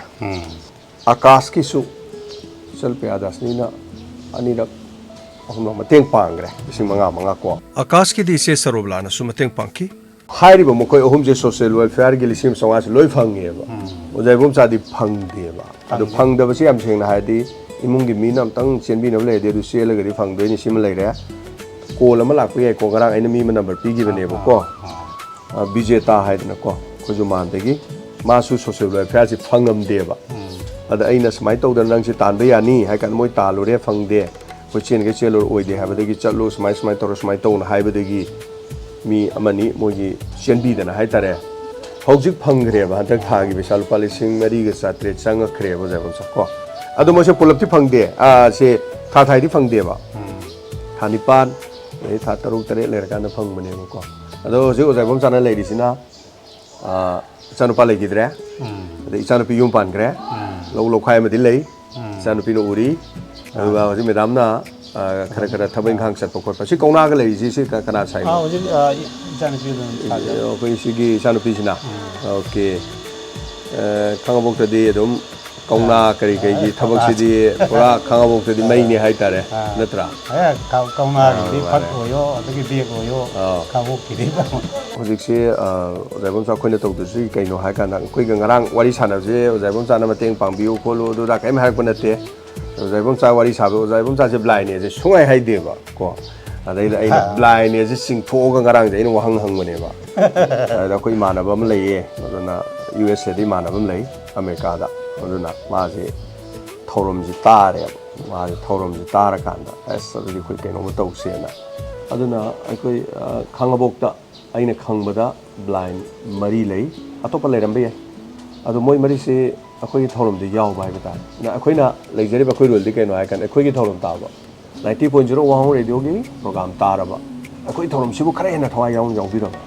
ꯑꯀꯥꯁꯀꯤꯁꯨ ꯏꯆꯜ ꯄꯤꯌꯥꯗꯁꯅꯤꯅ ꯑꯅꯤꯔꯛ ꯑꯍꯨꯝꯂꯛ ꯃꯇꯦꯡ ꯄꯥꯡꯈ꯭ꯔꯦ, ꯂꯤꯁꯤꯡ ꯃꯉꯥ ꯃꯉꯥ ꯀꯣ꯫ ꯑꯀꯥꯁꯀꯤꯗꯤ ꯏꯆꯦ ꯁꯔꯣꯕꯂꯥꯅꯁꯨ ꯃꯇꯦꯡ ꯄꯥꯡꯈꯤ꯫ ꯍꯥꯏꯔꯤꯕ ꯃꯈꯣꯏ ꯑꯍꯨꯝꯁꯦ ꯁꯣꯁꯤꯌꯦꯜ ꯋꯦꯜꯐꯤꯌꯔꯒꯤ ꯂꯤꯁꯤꯡ ꯑꯃ ꯆꯥꯝꯃꯉꯥꯁꯦ ꯂꯣꯏ ꯐꯪꯉꯦꯕ꯫ ꯑꯣꯖꯥ ꯏꯕꯣꯝꯆꯥꯗꯤ ꯐꯪꯗꯦꯕ꯫ ꯑꯗꯣ ꯐꯪꯗꯕꯁꯤ ꯌꯥꯝ ꯁꯦꯡꯅ ꯍꯥꯏꯔꯗꯤ ꯏꯃꯨꯡꯒꯤ ꯃꯤꯅ ꯑꯝꯇꯪ ꯆꯦꯟꯕꯤꯅꯕ ꯂꯩꯔꯗꯤ ꯑꯗꯨ ꯆꯦꯜꯂꯒꯗꯤ ꯐꯪꯗꯣꯏꯅꯤ꯫ ꯁꯤꯃ ꯂꯩꯔꯦ꯫ ꯀꯣꯜ ꯑꯃ ꯂꯥꯛꯄ ꯌꯥꯏꯀꯣ꯫ ꯉꯔꯥꯡ ꯑꯩꯅ ꯃꯤ ꯑꯃ ꯅꯝꯕꯔ ꯄꯤꯈꯤꯕꯅꯦꯕꯀꯣ꯫ ꯑ, ꯕꯤꯖꯦꯇꯥ ꯍꯥꯏꯗꯅꯀꯣ, ꯑꯩꯈꯣꯏ ꯖꯨꯃꯥꯟꯗꯒꯤ꯫ ꯃꯥꯁꯨ ꯁꯣꯁꯤꯌꯦꯜ ꯋꯦꯜꯐꯤꯌꯥꯔꯁꯤ ꯐꯪꯉꯝꯗꯦꯕ꯫ ꯑꯗ ꯑꯩꯅ ꯁꯨꯃꯥꯏꯅ ꯇꯧꯗꯅ ꯅꯪꯁꯦ ꯇꯥꯟꯕ ꯌꯥꯅꯤ ꯍꯥꯏ ꯀꯥꯟꯗ, ꯃꯣꯏ ꯇꯥꯜꯂꯨꯔꯦ ꯐꯪꯗꯦ, ꯑꯩꯈꯣꯏ ꯆꯦꯟꯒꯦ ꯆꯦꯜꯂꯨꯔ ꯑꯣꯏꯗꯦ ꯍꯥꯏꯕꯗꯒꯤ, ꯆꯠꯂꯣ ꯁꯨꯃꯥꯏ ꯁꯨꯃꯥꯏꯅ ꯇꯧꯔꯣ ꯁꯨꯃꯥꯏꯅ ꯇꯧꯅ ꯍꯥꯏꯕꯗꯒꯤ ꯃꯤ ꯑꯃꯅꯤ ꯃꯣꯏꯒꯤ ꯆꯦꯟꯕꯤꯗꯅ ꯍꯥꯏꯇꯥꯔꯦ꯫ ꯍꯧꯖꯤꯛ ꯐꯪꯈ꯭ꯔꯦꯕ, ꯍꯟꯗꯛ ꯊꯥꯒꯤ ꯄꯩꯁꯥ ꯂꯨꯄꯥ ꯂꯤꯁꯤꯡ ꯃꯔꯤꯒ ꯆꯥꯇ꯭ꯔꯦꯠ ꯆꯪꯉꯛꯈ꯭ꯔꯦꯕ ꯑꯣꯖꯥ ꯏꯕꯣꯝꯆꯥ ꯀꯣ꯫ ꯑꯗꯣ ꯃꯣꯏꯁꯦ ꯄꯨꯂꯞꯇꯤ ꯐꯪꯗꯦ, ꯑꯥ, ꯁꯦ ꯊꯥ ꯊꯥꯏꯗꯤ ꯐꯪꯗꯦꯕ꯫ ꯊꯥ ꯅꯤꯄꯥꯟ, ꯑꯗꯩ ꯊꯥ ꯇꯔꯨꯛ ꯇꯔꯦꯠ ꯂꯩꯔꯀꯥꯟꯗ ꯐꯪꯕꯅꯦꯕꯀꯣ꯫ ꯑꯗꯣ ꯍꯧꯖꯤꯛ ꯑꯣꯖꯥ ꯏꯕꯣꯝꯆꯥꯅ ꯂꯩꯔꯤꯁꯤꯅ, ꯑꯥ, ꯏꯆꯥꯅꯨꯄꯥ ꯂꯩꯈꯤꯗ꯭ꯔꯦ, ꯑꯗꯩ ꯏꯆꯥꯅꯨꯄꯤ ꯌꯨꯝ ꯄꯥꯟꯈ꯭ꯔꯦ, ꯂꯧ ꯂꯧꯈꯥꯏ ꯑꯃꯗꯤ ꯂꯩ, ꯏꯆꯥꯅꯨꯄꯤꯅ ꯎꯔꯤ꯫ ꯑꯗꯨꯒ ꯍꯧꯖꯤꯛ ꯃꯦꯗꯥꯝꯅ, ꯑꯥ, ꯈꯔ ꯈꯔ ꯊꯕꯛ ꯏꯪꯈꯥꯡ ꯆꯠꯄ ꯈꯣꯠꯄ꯫ ꯁꯤ ꯀꯧꯅꯥꯒ ꯂꯩꯔꯤꯁꯤ, ꯁꯤ ꯀ-, ꯀꯅꯥ ꯁꯥꯏꯅꯣ? ꯑꯥ, ꯍꯧꯖꯤꯛ, ꯑꯥ, ꯏꯆꯥꯅꯨꯄꯤ ꯑꯗꯨꯝ ꯁꯥꯖꯩ꯫ ꯑꯩꯈꯣꯏ ꯁꯤꯒꯤ ꯏꯆꯥꯅꯨꯄꯤꯁꯤꯅ? ꯑꯣꯀꯦ꯫ ꯑꯥ, ꯈꯥꯡꯉꯕꯣꯛꯇꯗꯤ ꯑꯗꯨꯝ ꯀꯧꯅꯥ ꯀꯔꯤ ꯀꯩꯒꯤ ꯊꯕꯛꯁꯤꯗꯤ ꯄꯨꯔꯥ ꯈꯥꯡꯉꯕꯣꯛꯇꯗꯤ ꯃꯩꯅꯤ ꯍꯥꯏꯇꯥꯔꯦ, ꯑꯥ꯫ ꯅꯠꯇ꯭ꯔꯥ? ꯑꯦ, ꯀꯧ-, ꯀꯧꯅꯥꯒꯤꯗꯤ ꯑꯥ, ꯐꯛ ꯃꯥꯅꯦ꯫ ꯑꯣꯏꯌꯣ, ꯑꯗꯒꯤ ꯕꯦꯒ ꯑꯣꯏꯌꯣ, ꯑꯥ꯫ ꯈꯥꯡꯉꯕꯣꯛꯀꯤꯗꯤ꯫ ꯍꯧꯖꯤꯛꯁꯤ, ꯑꯥ, ꯑꯣꯖꯥ ꯏꯕꯣꯝꯆꯥ ꯑꯩꯈꯣꯏꯅ ꯇꯧꯗꯣꯏꯁꯤ ꯀꯩꯅꯣ ꯍꯥꯏ ꯀꯥꯟꯗ, ꯑꯩꯈꯣꯏꯒ ꯉꯔꯥꯡ ꯋꯥꯔꯤ ꯁꯥꯟꯅꯕꯁꯦ ꯑꯣꯖꯥ ꯏꯕꯣꯝꯆꯥꯅ ꯃꯇꯦꯡ ꯄꯥꯡꯕꯤꯌꯨ ꯈꯣꯠꯂꯨ ꯑꯗꯨꯗ ꯀꯔꯤꯝ ꯍꯥꯏꯔꯛꯄ ꯅꯠꯇꯦ꯫ ꯑꯣꯖꯥ ꯏꯕꯣꯝꯆꯥ ꯋꯥꯔꯤ ꯁꯥꯕ, ꯑꯣꯖꯥ ꯏꯕꯣꯝꯆꯥꯁꯦ ꯕ꯭ꯂꯥꯏꯟꯅꯦꯁꯦ ꯁꯨꯡꯍꯥꯏ ꯍꯥꯏꯗꯦꯕ ꯀꯣ꯫ ꯑꯗꯩꯗ ꯑꯩꯅ ꯑꯥ꯫ ꯕ꯭ꯂꯥꯏꯟꯅꯦꯁꯦ ꯆꯤꯡꯊꯣꯛꯑꯒ ꯉꯔꯥꯡꯁꯦ ꯑꯩꯅ ꯋꯥꯍꯪ ꯍꯪꯕꯅꯦꯕ꯫ ꯑꯗ ꯑꯩꯈꯣꯏ ꯏꯃꯥꯟꯅꯕ ꯑꯃ ꯂꯩꯌꯦ, ꯑꯗꯨꯅ ꯌꯨ ꯑꯦꯁ ꯑꯦꯗ ꯏꯃꯥꯟꯅꯕ ꯑꯃ ꯂꯩ, ꯑꯃꯦꯔꯤꯀꯥꯗ꯫ ꯑꯗꯨꯅ ꯃꯥꯁꯦ ꯊꯧꯔꯝꯁꯦ ꯇꯥꯔꯦꯕ꯫ ꯃꯥꯁꯦ ꯊꯧꯔꯝꯁꯦ ꯇꯥꯔꯀꯥꯟꯗ, "ꯑꯁ, ꯑꯗꯨꯗꯤ ꯑꯩꯈꯣꯏ ꯀꯩꯅꯣꯝꯃ ꯇꯧꯁꯦꯅ"꯫ ꯑꯗꯨꯅ ꯑꯩꯈꯣꯏ, ꯑ, ꯈꯥꯡꯉꯕꯣꯛꯇ ꯑꯩꯅ ꯈꯪꯕꯗ ꯕ꯭ꯂꯥꯏꯟ ꯃꯔꯤ ꯂꯩ, ꯑꯇꯣꯞꯄ ꯂꯩꯔꯝꯕ ꯌꯥꯏ꯫ ꯑꯗꯣ ꯃꯣꯏ ꯃꯔꯤꯁꯤ ꯑꯩꯈꯣꯏꯒꯤ ꯊꯧꯔꯝꯗ ꯌꯥꯎꯕ ꯍꯥꯏꯕ ꯇꯥꯔꯦ꯫ ꯑꯗ ꯑꯩꯈꯣꯏꯅ ꯂꯩꯖꯔꯤꯕ ꯑꯩꯈꯣꯏ ꯔꯣꯜꯗꯤ ꯀꯩꯅꯣ ꯍꯥꯏ ꯀꯥꯟꯗ, ꯑꯩꯈꯣꯏꯒꯤ ꯊꯧꯔꯝ ꯇꯥꯕ, ninety point zero ꯋꯥꯍꯣꯡ ꯔꯦꯗꯤꯑꯣꯒꯤ ꯄ꯭ꯔꯣꯒ꯭ꯔꯥꯝ ꯇꯥꯔꯕ, ꯑꯩꯈꯣꯏ ꯊꯧꯔꯝꯁꯤꯕꯨ ꯈꯔ ꯍꯦꯟꯅ ꯊꯋꯥꯏ ꯌꯥꯎꯅ ꯌꯥꯎꯕꯤꯔꯕ,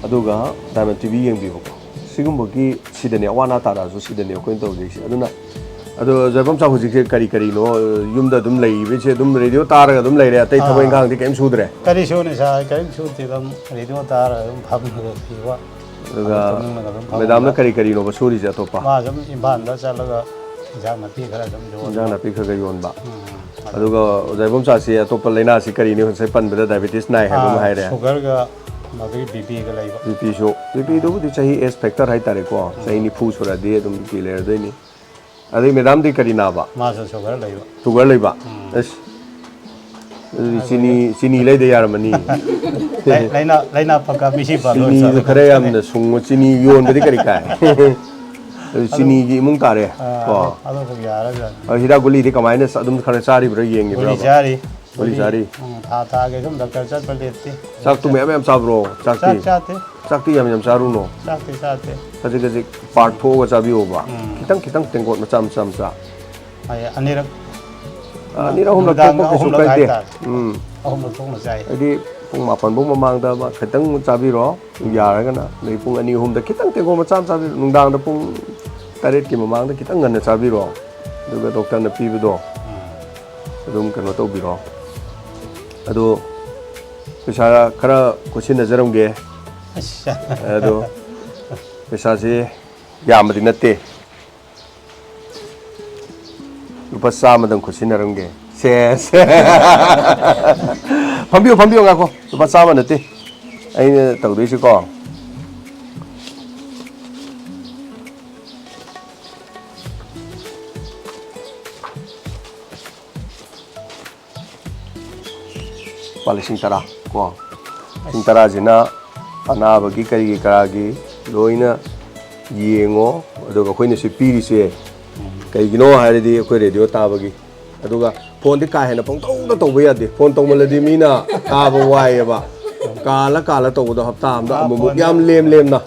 ꯑꯗꯨꯒ ꯗꯥꯏꯃꯟ ꯇꯤ ꯚꯤ ꯌꯦꯡꯕꯤꯕꯀꯣ, ꯁꯤꯒꯨꯝꯕꯒꯤ, ꯁꯤꯗꯅꯦ ꯑꯋꯥ ꯑꯅꯥ ꯇꯥꯔꯛꯑꯁꯨ ꯁꯤꯗꯅꯦ ꯑꯩꯈꯣꯏꯅ ꯇꯧꯖꯩꯁꯦ꯫ ꯑꯗꯨꯅ, ꯑꯗꯣ ꯖꯣꯏꯕꯝꯆꯥ ꯍꯧꯖꯤꯛꯁꯦ ꯀꯔꯤ ꯀꯔꯤꯅꯣ, ꯌꯨꯝꯗ ꯑꯗꯨꯝ ꯂꯩꯕꯁꯦ, ꯑꯗꯨꯝ ꯔꯦꯗꯤꯑꯣ ꯇꯥꯔꯒ ꯑꯗꯨꯝ ꯂꯩꯔꯦ, ꯑꯇꯩ ꯊꯕꯛ ꯑꯥ꯫ ꯏꯪꯈꯥꯡꯗꯤ ꯀꯔꯤꯝ ꯁꯨꯗ꯭ꯔꯦ? ꯀꯔꯤ ꯁꯨꯅꯤ ꯁꯥꯔ, ꯀꯔꯤꯝ ꯁꯨꯗꯦ, ꯑꯗꯨꯝ ꯔꯦꯗꯤꯑꯣ ꯇꯥꯔꯒ ꯑꯗꯨꯝ ꯐꯝꯃꯒ ꯂꯩꯕ꯫ ꯑꯗꯨꯒ ꯑꯗꯨꯝ ꯇꯨꯝꯅꯤꯡꯂꯒ ꯑꯗꯨꯝ ꯐꯝꯃꯒ꯫ ꯃꯦꯗꯥꯝꯅ ꯀꯔꯤ ꯀꯔꯤꯅꯣꯕ ꯁꯨꯔꯤꯁꯦ ꯑꯇꯣꯞꯄ? ꯃꯥ ꯁꯨꯝ ꯏꯝꯐꯥꯜꯗ ꯆꯠꯂꯒ ꯏꯟꯖꯥꯡ ꯅꯥꯄꯤ ꯈꯔ ꯁꯨꯝ ꯌꯣꯟꯕ꯫ ꯏꯟꯖꯥꯡ ꯅꯥꯄꯤ ꯈꯔ ꯈꯔ ꯌꯣꯟꯕ꯫ ꯎꯝ꯫ ꯑꯗꯨꯒ ꯑꯣꯖꯥ ꯏꯕꯣꯝꯆꯥꯁꯦ ꯑꯇꯣꯞꯄ ꯂꯥꯏꯅꯥꯁꯤ ꯀꯔꯤꯅꯤ? ꯉꯁꯥꯏ ꯄꯟꯕꯗ ꯗꯥꯏꯕꯦꯇꯤꯁ ꯅꯥꯏ ꯍꯥꯏꯕ ꯑꯃ ꯑꯥ, ꯍꯥꯏꯔꯦ꯫ ꯁꯨꯒꯔꯒ ꯃꯗꯨꯒꯤ ꯕꯤ ꯄꯤꯒ ꯂꯩꯕ꯫ ꯕꯤ ꯄꯤꯁꯨ, ꯕꯤ ꯄꯤꯗꯨꯕꯨꯗꯤ ꯆꯍꯤ ꯑꯦꯖ ꯐꯦꯛꯇꯔ ꯍꯥꯏꯇꯥꯔꯦꯀꯣ꯫ ꯎꯝ꯫ ꯆꯍꯤ ꯅꯤꯐꯨ ꯁꯨꯔꯗꯤ ꯑꯗꯨꯝ ꯕꯤ ꯄꯤ ꯂꯩꯔꯗꯣꯏꯅꯤ꯫ ꯑꯗꯩ ꯃꯦꯗꯥꯝꯗꯤ ꯀꯔꯤ ꯅꯥꯕ? ꯃꯥꯁꯨ ꯁꯨꯒꯔ ꯂꯩꯕ꯫ ꯁꯨꯒꯔ ꯂꯩꯕ? ꯎꯝ꯫ ꯑꯁ꯫ ꯑꯗꯨꯗꯤ ꯆꯤꯅꯤ, ꯆꯤꯅꯤ ꯂꯩꯗ ꯌꯥꯔꯝꯃꯅꯤ꯫ ꯂꯩ- ꯂꯩꯅꯥ ꯂꯩꯅꯥ ꯐꯒ ꯃꯤꯁꯤ ꯐꯗꯣꯏ ꯆꯤꯅꯤꯁꯨ ꯆꯥꯗꯣꯏ ꯈꯔ ꯈꯛꯇꯅꯦ꯫ ꯌꯥꯝꯅ ꯁꯨꯡꯉꯣ, ꯆꯤꯅꯤ ꯌꯣꯟꯕꯗꯤ ꯀꯔꯤ ꯀꯥꯏ? ꯑꯗꯨ ꯆꯤꯅꯤꯒꯤ ꯏꯃꯨꯡ ꯇꯥꯔꯦ꯫ ꯑꯥ, ꯀꯣ꯫ ꯑꯗꯨ- ꯑꯗꯨꯕꯨ ꯌꯥꯔꯕꯖꯥꯠꯅꯤ꯫ ꯑ, ꯍꯤꯗꯥꯛ ꯒꯨꯂꯤꯗꯤ ꯀꯃꯥꯏꯅ ꯆ- ꯑꯗꯨꯝ ꯈꯔ ꯆꯥꯔꯤꯕ꯭ꯔꯥ ꯌꯦꯡꯉꯤꯕ꯭ꯔꯥ? ꯒꯨꯂꯤ ꯆꯥꯔꯤ꯫ ꯒꯨꯂꯤ ꯆꯥꯔꯤ꯫ ꯎꯝ, ꯊꯥ ꯊꯥꯒꯤ ꯑꯗꯨꯝ ꯗꯥꯛꯇꯔ ꯆꯠꯄ ꯂꯦꯞꯇꯦ꯫ ꯆꯥꯛꯇꯨ ꯃꯌꯥꯝ ꯃꯌꯥꯝ ꯆꯥꯕ꯭ꯔꯣ? ꯆꯥꯛꯇꯤ? ꯆꯥꯛ ꯆꯥꯗꯦ꯫ ꯆꯥꯛꯇꯤ ꯌꯥꯝ ꯌꯥꯝ ꯆꯥꯔꯨꯅꯣ꯫ ꯆꯥꯛꯇꯤ ꯆꯥꯗꯦ꯫ ꯈꯖꯤꯛ ꯈꯖꯤꯛ ꯄꯥꯔꯠ ꯊꯣꯛꯑꯒ ꯆꯥꯕꯤꯌꯣꯕ꯫ ꯎꯝ꯫ ꯈꯤꯇꯪ ꯈꯤꯇꯪ ꯇꯦꯡꯀꯣꯠ ꯃꯆꯥ ꯃꯆꯥ ꯃꯆꯥ꯫ ꯑꯩ ꯑꯅꯤꯔꯛ ꯑ, ꯑꯅꯤꯔꯛ ꯑꯍꯨꯝꯂꯛ ꯅꯨꯡꯗꯥꯡꯗ ꯊꯣꯛꯄ ꯀꯩꯁꯨ ꯑꯍꯨꯝꯂꯛ ꯀꯥꯏꯗꯦ꯫ ꯍꯥꯏꯇꯥꯔꯦ꯫ ꯎꯝ꯫ ꯑꯍꯨꯝꯂꯛ ꯊꯣꯛꯅ ꯆꯥꯏ꯫ ꯍꯥꯏꯗꯤ ꯄꯨꯡ ꯃꯥꯄꯟ ꯐꯥꯎ ꯃꯃꯥꯡꯗ ꯑꯃ ꯈꯤꯇꯪ ꯆꯥꯕꯤꯔꯣ, ꯌꯥꯔꯒꯅ꯫ ꯑꯗꯩ ꯄꯨꯡ ꯑꯅꯤ ꯑꯍꯨꯝꯗ ꯈꯤꯇꯪ ꯇꯦꯡꯀꯣꯠ ꯃꯆꯥ ꯑꯃ ꯆꯥꯕꯤꯔꯣ꯫ ꯅꯨꯡꯗꯥꯡꯗ ꯄꯨꯡ ꯇꯔꯦꯠꯀꯤ ꯃꯃꯥꯡꯗ ꯈꯤꯇꯪ ꯉꯟꯅ ꯆꯥꯕꯤꯔꯣ꯫ ꯑꯗꯨꯒ ꯗꯣꯛꯇꯔꯅ ꯄꯤꯕꯗꯣ ꯎꯝ꯫ ꯑꯗꯨꯝ ꯀꯩꯅꯣ ꯇꯧꯕꯤꯔꯣ꯫ ꯑꯗꯣ ꯄꯩꯁꯥ ꯈꯔ ꯈꯨꯠꯁꯤꯟꯅꯖꯔꯝꯒꯦ꯫ ꯑꯁ꯫ ꯑꯗꯣ ꯄꯩꯁꯥꯁꯦ ꯌꯥꯝꯕꯗꯤ ꯅꯠꯇꯦ꯫ ꯂꯨꯄꯥ ꯆꯥꯝꯃꯗꯪ ꯈꯨꯠꯁꯤꯟꯅꯔꯝꯒꯦ꯫ ꯁꯦꯁ꯫ ꯐꯝꯕꯤꯌꯨ, ꯐꯝꯕꯤꯌꯨ, ꯉꯥꯏꯈꯣ꯫ ꯂꯨꯄꯥ ꯆꯥꯝꯃ ꯅꯠꯇꯦ ꯑꯩꯅ ꯇꯧꯗꯣꯏꯁꯤꯀꯣ꯫ ꯂꯨꯄꯥ ꯂꯤꯁꯤꯡ ꯇꯔꯥ ꯀꯣ꯫ ꯂꯤꯁꯤꯡ ꯇꯔꯥꯁꯤꯅ ꯑꯅꯥꯕꯒꯤ ꯀꯔꯤꯒꯤ ꯀꯔꯥꯒꯤ ꯂꯣꯏꯅ ꯌꯦꯡꯉꯣ꯫ ꯑꯗꯨꯒ ꯑꯩꯈꯣꯏꯅ ꯁꯤ ꯄꯤꯔꯤꯁꯦ ꯀꯩꯒꯤꯅꯣ ꯍꯥꯏꯔꯗꯤ ꯑꯩꯈꯣꯏ ꯔꯦꯗꯤꯑꯣ ꯇꯥꯕꯒꯤ꯫ ꯑꯗꯨꯒ ꯐꯣꯟꯗꯤ ꯀꯥ ꯍꯦꯟꯅ ꯄꯪꯇꯧꯗ ꯇꯧꯕ ꯌꯥꯗꯦ꯫ ꯐꯣꯟ ꯇꯧꯃꯜꯂꯗꯤ ꯃꯤꯅ ꯇꯥꯕ ꯋꯥꯏꯌꯦꯕ꯫ ꯀꯥꯜꯂ ꯀꯥꯜꯂ ꯇꯧꯕꯗꯣ ꯍꯞꯇꯥ ꯑꯃꯗ ꯑꯃꯨꯛꯃꯨꯛ ꯌꯥꯝ ꯂꯦꯝ ꯂꯦꯝꯅ꯫